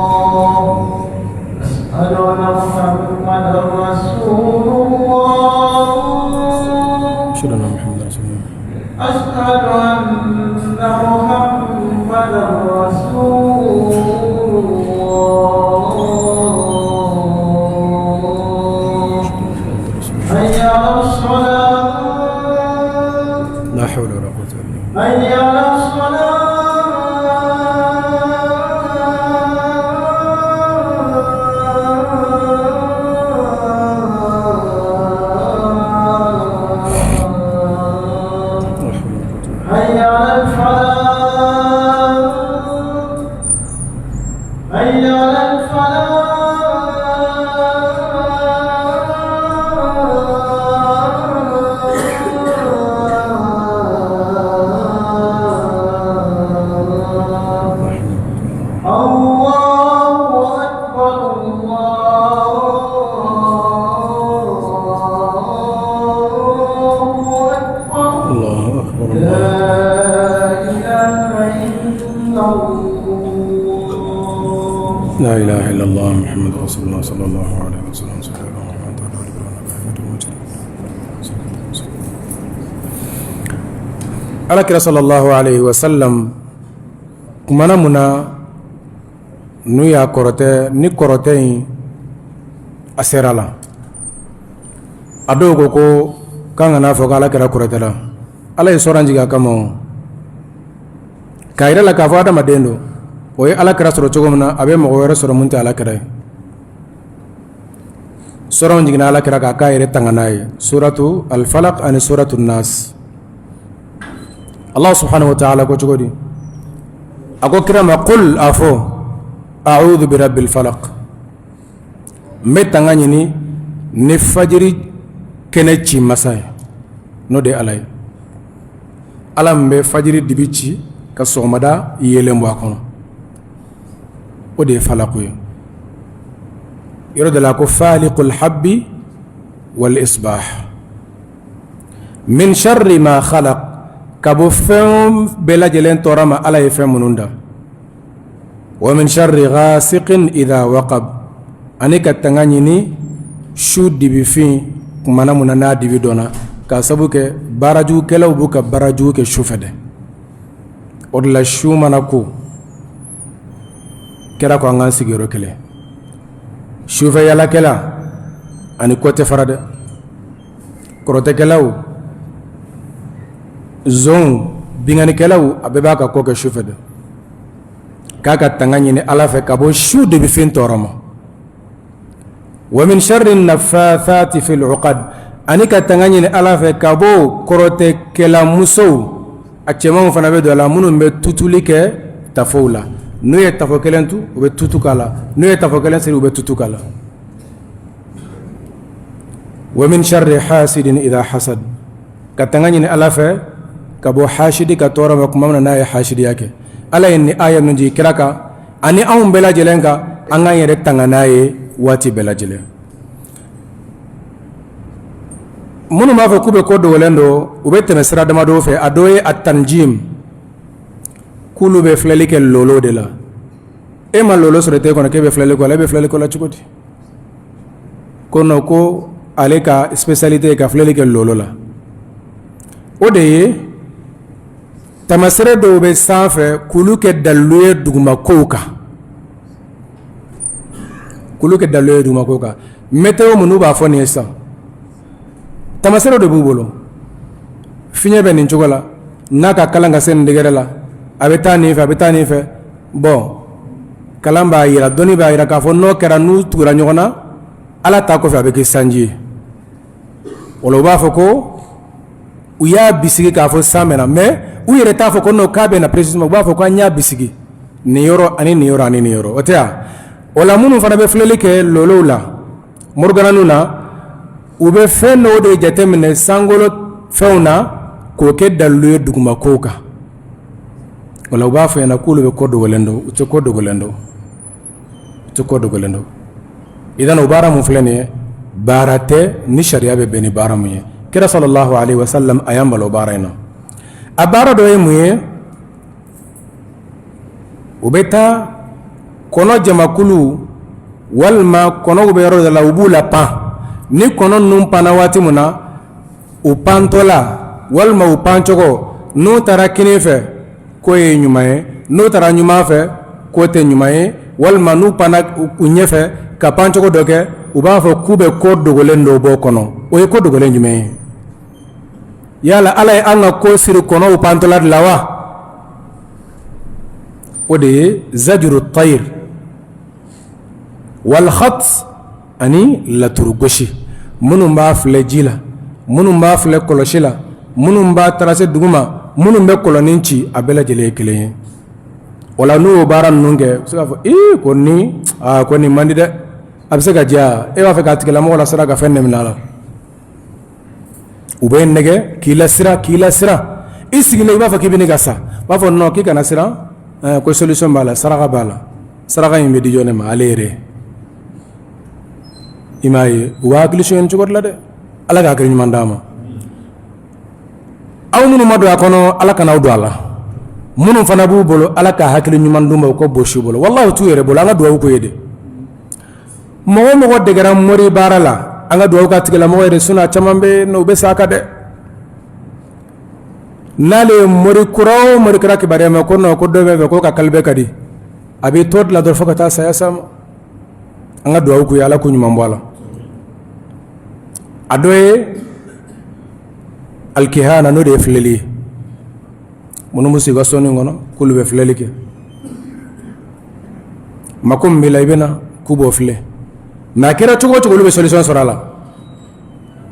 لا إله إلا الله محمد رسول الله صلى الله عليه وسلم. Ala kira sallallahu alaihi wasallam kumana mun na n'u y'a kɔrɔtɛ ni kɔrɔtɛ in a sera la, a dɔw ko ko k'an kana fɔ ko ala kira kɔrɔtɛla. Ala ye suran jigin a kama k'a yira la k'a fɔ adamaden don. O ye ala kira sɔrɔ cogo min na, a bɛ mɔgɔ wɛrɛ sɔrɔ mun tɛ ala kira ye. Suran jiginna ala kira kan k'a yɛrɛ tanga n'a ye, suratu alfalak ani suratu nas. Allah subhanahu wa ta'ala ko cogo di? A ko kira ma: qul, a fɔ, a'udhu bi rabbil falak, n bɛ tanga ɲini ni fajiri kɛnɛ ci masa ye, n'o de ye ala ye. Ala min bɛ fajiri dibi ci ka sɔgɔmada yeelen bɔ a kɔnɔ, o de ye falaku ye. Yɔrɔ dɔ la ko faliqul habbi wal isbah. Min sharri ma khalaq, ka bɔ fɛn bɛɛ lajɛlen tɔɔrɔ ma ala ye fɛn minnu da. Wa min sharri ghasiqin idha waqab, ani ka tanga ɲini su dibifin kumana mun na n'a dibi dɔnna, k'a sabu kɛ baarajugukɛlaw b'u ka baarajugu kɛ su fɛ dɛ. O de la su mana ko, kira ko an k'an sigiyɔrɔ kelen. Sufɛ yaalakɛla ani kɔ tɛ fara dɛ. Kɔrɔtɛkɛlaw, zonw, binkannikɛlaw, a bɛɛ b'a ka ko kɛ su fɛ dɛ. K'a ka tanga ɲini ala fɛ ka bɔ su dibifin tɔɔrɔ ma. Wa min sharri naffathati fil uqad, ani ka tanga ɲini ala fɛ ka bɔ kɔrɔtɛkɛla musow, a cɛmanw fana bɛ don a la, minnu bɛ tutuli kɛ tafow la. N'u ye tafo kelen tu, u bɛ tutu k'a la. N'u ye tafo kelen siri, u bɛ tutu k'a la. Wa min sharri hasidin idha hasad, ka tanga ɲini ala fɛ ka bɔ hasidi ka tɔɔrɔ ma tuma min na n'a ye hasidiya kɛ. Ala ye nin aya ninnu jigin kira kan ani anw bɛɛ lajɛlen kan, an k'an yɛrɛ tanga n'a ye waati bɛɛ lajɛlen. Minnu b'a fɔ k'u bɛ ko dogolen dɔn, u bɛ tɛmɛ sira damadɔ fɛ. A dɔ ye a tanjim, k'olu bɛ filɛli kɛ lolo de la. E ma lolo sɔrɔ e kɔnɔ k'e bɛ filɛli kɛ la, e bɛ filɛli kɛ la cogo di? Ko non, ko ale ka spécialité ye ka filɛli kɛ lolo la. O de ye tamasere dɔw bɛ sanfɛ k'olu kɛ dalilu ye dugumakow kan, k'olu kɛ dalilu ye dugumakow kan. Météo minnu b'a fɔ nin ye sisan, tamasere de b'u bolo. Fiɲɛ bɛ nin cogo la, n'a ka kalan ka se nin degré la, a bɛ taa nin fɛ, a bɛ taa nin fɛ. Bon, kalan b'a jira, dɔnni b'a jira k'a fɔ n'o kɛra, n'u tugura ɲɔgɔn na, ala ta kɔfɛ, a bɛ kɛ sanji ye. O la u b'a fɔ ko u y'a bisigi k'a fɔ san bɛ na, mais u yɛrɛ t'a fɔ ko non, k'a bɛ na précisément. U b'a fɔ ko an y'a bisigi nin yɔrɔ ani nin yɔrɔ ani nin yɔrɔ, o tɛ yan. O la minnu fana bɛ filɛli kɛ lolow la, morgananiw na, u bɛ fɛn dɔw de jateminɛ sankolo fɛnw na k'o kɛ dalilu ye dugumakow kan. O la u b'a fɔ ɲɛna k'olu bɛ ko dogolen dɔn. U tɛ ko dogolen dɔn, u tɛ ko dogolen dɔn. Idan o baara mun filɛ nin ye, baara tɛ ni sariya bɛ bɛn ni baara mun ye. Kira sallallahu alaihi wasallam a y'an balo baara in na. A baara dɔ ye mun ye? U bɛ taa kɔnɔ jamakulu walima kɔnɔw bɛ yɔrɔ dɔ la, u b'u la pan. Ni kɔnɔ ninnu panna waati min na, u pantɔla walima u pancogo, n'u taara kinin fɛ, k'o ye ɲuman ye, n'u taara ɲuman fɛ, k'o tɛ ɲuman ye, walima n'u panna u ɲɛfɛ ka pancogo dɔ kɛ, u b'a fɔ k'u bɛ ko dogolen dɔ bɔ kɔnɔ. O ye ko dogolen jumɛn ye? Yala ala ye an ka ko siri kɔnɔw pantɔla de la wa? O de ye zajuru tayir wal khat ani laturugosi. Minnu b'a filɛ ji la, minnu b'a filɛ kɔlɔsi la, minnu b'a tarase duguma, minnu bɛ kɔlɔnin ci, a bɛɛ lajɛlen ye kelen ye. O la n'u y'o baara ninnu kɛ u bɛ se k'a fɔ ee ko nin aa ko nin man di dɛ a bɛ se ka diya e b'a fɛ k'a tigilamɔgɔ lasiran ka fɛn de minɛ a la u b'i nɛgɛn k'i lasiran k'i lasiran i sigilen i b'a fɔ k'i bɛ ka sa u b'a fɔ non k'i kana siran ko solution b'a la saraka b'a la saraka in bɛ di jɔn de ma ale yɛrɛ i m'a ye u b'a hakili sonya cogo la dɛ ala ka hakili ɲuman d'an ma aw minnu ma don a kɔnɔ ala kana aw don a la minnu fana b'u bolo ala ka hakili ɲuman d'u ma u ka bɔsi u bolo walahi u t'u yɛrɛ bolo an ka dugawu k'u ye de mɔgɔ o mɔgɔ degera mori baara la an ka dugawu k'a tigilamɔgɔ ye dɛ sinon a caman bɛ yen u bɛ sa a kan dɛ n'ale ye mori kura o mori kura kibaruya mɛn ko non ko dɔ bɛ fɛ k'o ka kalibɛ ka di a b'i to dilan dɔrɔn fo ka taa saya s'a ma an ka dugawu k'u ye ala k'u ɲuman bɔ a la a dɔ ye alikihana n'o de ye filɛli ye minnu bɛ sigi ka sɔnin kɔnɔ k'olu bɛ filɛli kɛ mako min b'i la i bɛ na k'u b'o filɛ mais a kɛra cogo o cogo olu bɛ solution sɔrɔ a la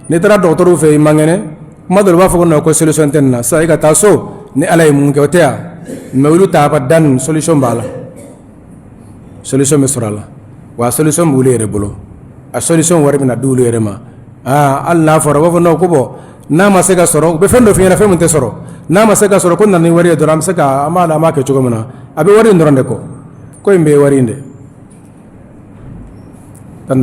n'i taara dɔgɔtɔrɔw fɛ i man kɛnɛ kuma dɔ u b'a fɔ ko non ko solution tɛ nin na sisan i ka taa so ni ala ye mun kɛ o tɛ yan mais olu ta abadan solution b'a la solution bɛ sɔrɔ a la wa solution b'olu yɛrɛ bolo a solution wari bɛna di olu yɛrɛ ma aa hali n'a fɔra u b'a fɔ non ko bon n'a ma se ka sɔrɔ u bɛ fɛn dɔ f'i ɲɛna fɛn min tɛ sɔrɔ n'a ma se ka sɔrɔ ko na ni wari ye dɔrɔn an bɛ se ka an b'a la an b'a kɛ cogo min na a bɛ wari in dɔrɔn de kɔ ko in bɛɛ ye wari in de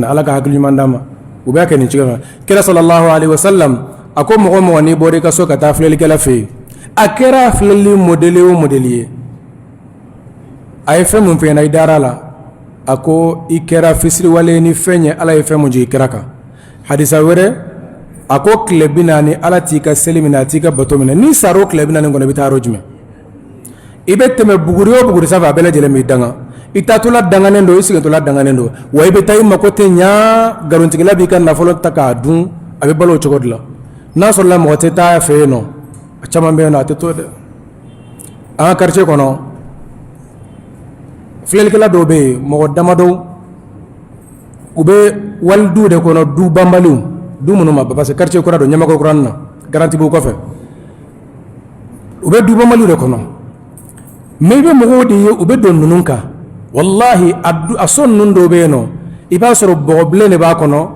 ala ka hakili ɲuman d'an ma u b'a kɛ nin cogo na kira sallallahu alaihi wasallam a ko mɔgɔ o mɔgɔ n'i bɔra i ka so ka taa filɛlikɛla fɛ yen a kɛra filɛli modèle o modèle ye a ye fɛn min f'i ɲɛna i dara a la a ko i kɛra fisiriwale ni fɛn ye ala ye fɛn mun jigin kira kan hadisa wɛrɛ a ko tile 40 ala t'i ka seli minɛ a t'i ka bato minɛ n'i sara o tile 40 kɔnɔ i bɛ taa yɔrɔ jumɛn i bɛ tɛmɛ buguri o buguri sanfɛ a bɛɛ lajɛlen b'i danga i taatɔla danganen don i segintɔla danganen don wa i bɛ taa i mako tɛ ɲa nkalontigɛla b'i ka nafolo ta k'a dun a bɛ balo o cogo de la n'a sɔrɔla mɔgɔ tɛ taa fɛ yen nɔ a caman bɛ yen nɔ a tɛ to dɛ an ka quartier kɔnɔ filɛlikɛla dɔw bɛ yen mɔgɔ damadɔ u bɛ walidu de kɔnɔ du banbaliw du minnu ma parce que quartier kura don ɲamakɔrɔ kuranin na garantibugu kɔfɛ u bɛ du banbaliw de kɔnɔ mais i bɛ mɔgɔw de ye u bɛ don ninnu kan walahi a so ninnu dɔw bɛ yen nɔ i b'a sɔrɔ bɔgɔbilen de b'a kɔnɔ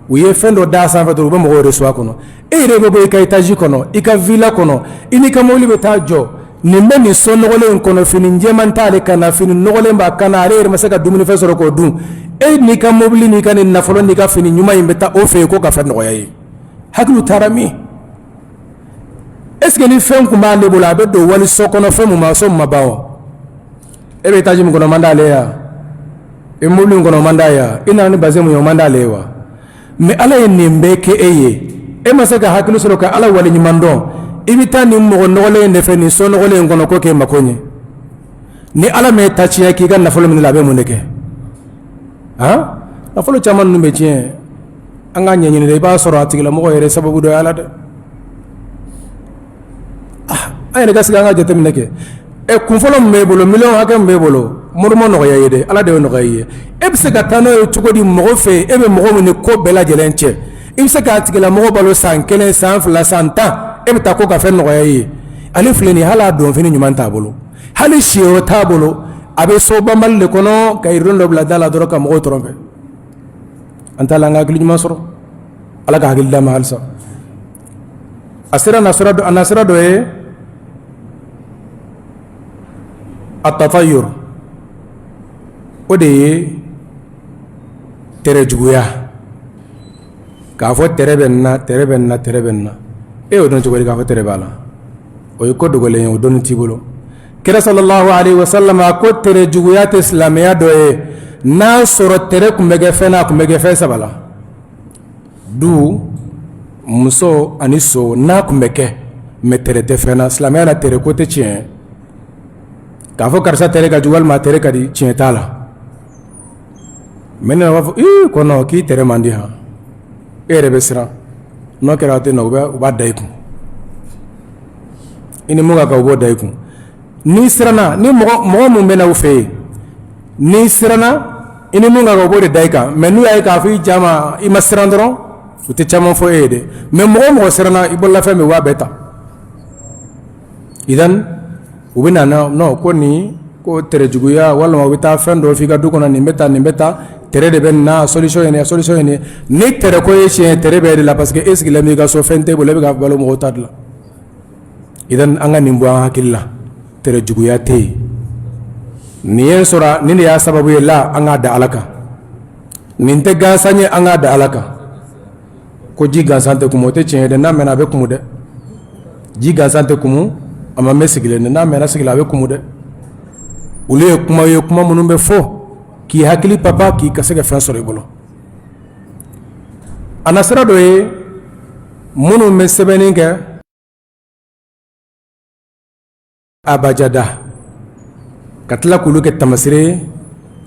u ye fɛn dɔ da sanfɛ dɔrɔn u bɛ mɔgɔw reçoit a kɔnɔ e yɛrɛ bɛ bɔ i ka étage kɔnɔ i ka villa kɔnɔ i n'i ka mobili bɛ taa jɔ nin bɛ nin so nɔgɔlen in kɔnɔ fini jɛman t'ale kan na fini nɔgɔlen b'a kan na ale yɛrɛ ma se ka dumunifɛn sɔrɔ k'o dun e n'i ka mobili n'i ka nin nafolo n'i ka fini ɲuman in bɛ taa o fɛ yen ko ka fɛn nɔgɔya ye hakili taara min est-ce que ni fɛn tun b'ale bolo a bɛ don wali so kɔnɔ fɛn mun ma so min ma ban wa e bɛ étage min kɔnɔ man d'ale ye wa i mobili in kɔnɔ man d'a ye wa i nana ni bazin mun ye o man d'ale ye wa mais ala ye nin bɛɛ kɛ e ye e ma se ka hakili sɔrɔ ka ala waleɲuman dɔn i bɛ taa nin mɔgɔ nɔgɔlen in de fɛ nin so nɔgɔlen in kɔnɔ ko k'e mako ɲɛ ni ala m'e ta tiɲɛ k'i ka nafolo minɛ a bɛ mun de kɛ han nafolo caman ninnu bɛ tiɲɛ an k'a ɲɛɲini dɛ i b'a sɔrɔ a tigilamɔgɔ yɛrɛ sababu dɔ y'a la dɛ an yɛrɛ ka sigi an ka jateminɛ kɛ ɛ kunfɔlɔ min b'e bolo miliyɔn hakɛ min b'e bolo mori m'o nɔgɔya i ye dɛ ala de y'o nɔgɔya i ye e bɛ se ka taa n'o ye cogo di mɔgɔ fɛ yen e bɛ mɔgɔ min ni ko bɛɛ lajɛlen cɛ i bɛ se k'a tigilamɔgɔ balo san 1 san 2 san 10 e bɛ taa ko ka fɛn nɔgɔya i ye ale filɛ nin ye hali a donfini ɲuman t'a bolo hali siyɔrɔ t'a bolo a bɛ so banbali de kɔnɔ ka yiridon dɔ bila da la dɔrɔn ka mɔgɔw tromper an t'a la an ka hakili ɲuman sɔrɔ ala ka hakili d'an ma halisa a sira a nasira dɔ ye atatayur o de ye tɛrɛ juguya k'a fɔ tɛrɛ bɛ nin na tɛrɛ bɛ nin na tɛrɛ bɛ nin na e y'o dɔn cogo di k'a fɔ tɛrɛ b'a la o ye ko dogolen ye o dɔnni t'i bolo kira sallallahu alaihi wasallam a ko tɛrɛ juguya tɛ silamɛya dɔ ye n'a sɔrɔ tɛrɛ tun bɛ kɛ fɛn na a tun bɛ kɛ fɛn saba la du muso ani so n'a tun bɛ kɛ mais tɛrɛ tɛ fɛn na silamɛya la tɛrɛ ko tɛ tiɲɛ k'a fɔ karisa tɛrɛ ka jugu walima tɛrɛ ka di tiɲɛ t'a la mais ne b'a fɔ ii kɔnɔ k'i tɛrɛ man di han e yɛrɛ bɛ siran n'o kɛra a tɛ na u b'a da i kun i ni mun ka kan u b'o da i kun n'i siranna ni mɔgɔ min bɛ na u fɛ yen n'i siranna i ni mun ka kan u b'o de da i kan mais n'u y'a ye k'a fɔ i jama i ma siran dɔrɔn u tɛ caman fɔ e ye dɛ mais mɔgɔ o mɔgɔ siranna i bololafɛn bɛ u b'a bɛɛ ta idan u bɛ na non ko nin ko tere juguya walima u bɛ taa fɛn dɔ f'i ka du kɔnɔ, nin bɛ taa, nin bɛ taa, tere de bɛ nin na, solution ye nin, solution ye nin. Ni tere ko ye tiɲɛ, tere bɛ e de la, parce que e sigilen b'i ka so, fɛn t'e bolo, e bɛ ka balo mɔgɔw ta de la. Idan an ka nin bɔ an hakili la, tere juguya tɛ yen. Nin ye sɔrɔ nin de y'a sababu ye la, an k'a da Ala kan. Nin tɛ gansan ye, an k'a da Ala kan. Ko ji gansan tɛ kumu, o tɛ tiɲɛ ye dɛ. N'a mɛnna, a bɛ kumu dɛ. Ji gansan tɛ kumu, a ma mɛn sigilen dɛ. N'a mɛnna sigilen, a bɛ kumu dɛ. Olu ye kuma ye, kuma minnu bɛ fɔ k'i hakili papa, k'i ka se ka fɛn sɔrɔ i bolo. A nasira dɔ ye minnu bɛ sɛbɛnni kɛ abajada, ka tila k'olu kɛ tamasire ye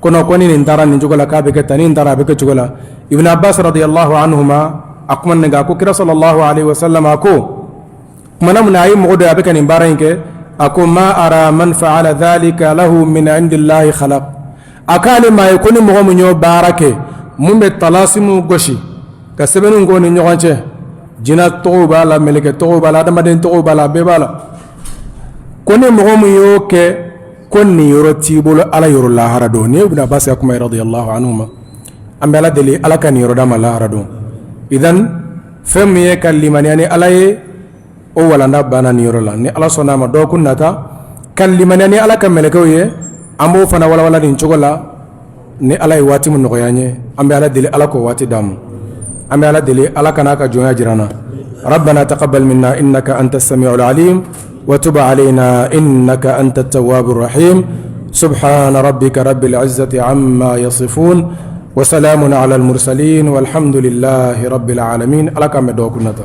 kɔnɔ ko ni nin taara nin cogo la, k'a bɛ kɛ tan, ni nin taara a bɛ kɛ cogo la. Ibn Abbas radiyallahu anhuma a kuma nin kan, a ko kira sallallahu alaihi wasallam a ko kumana mun na a ye mɔgɔ dɔ ye a bɛ ka nin baara in kɛ, a ko ma ara man fa'ala dhalika lahu min indillahi khalaq. A k'ale maa ye ko ni mɔgɔ min y'o baara kɛ, mun bɛ talasimu gosi ka sɛbɛnniw k'o ni ɲɔgɔn cɛ, jinɛ tɔgɔw b'a la, mɛlɛkɛ tɔgɔw b'a la, adamaden tɔgɔw b'a la, a bɛɛ b'a la, ko ni mɔgɔ min y'o kɛ, ko niyɔrɔ t'i bolo Ala yɔrɔ lahara don. Nin ye Ibn Abbas ka kuma ye radiyallahu anhuma. An bɛ Ala deli Ala ka niyɔrɔ d'an ma lahara don. Idan fɛn min ye ka limaniya ni Ala ye, o walanda banna nin yɔrɔ la. Ni Ala sɔnna a ma, dɔgɔkun nata, ka limaniya ni Ala ka mɛlɛkɛw ye, an b'o fana walawala nin cogo la. Ni Ala ye waati min nɔgɔya an ye, an bɛ Ala deli Ala k'o waati d'an ma. An bɛ Ala deli Ala ka n'a ka jɔnya jira an na. Rabbana taqabbal minna innaka anta samiul alim wa tub alayna innaka anta tawwabur rahim. Subhana rabbika rabbil izzati amma yasifun wa salamun ala al mursalin walhamdulillahi rabbil alamin. Ala k'an bɛn dɔgɔkun nata.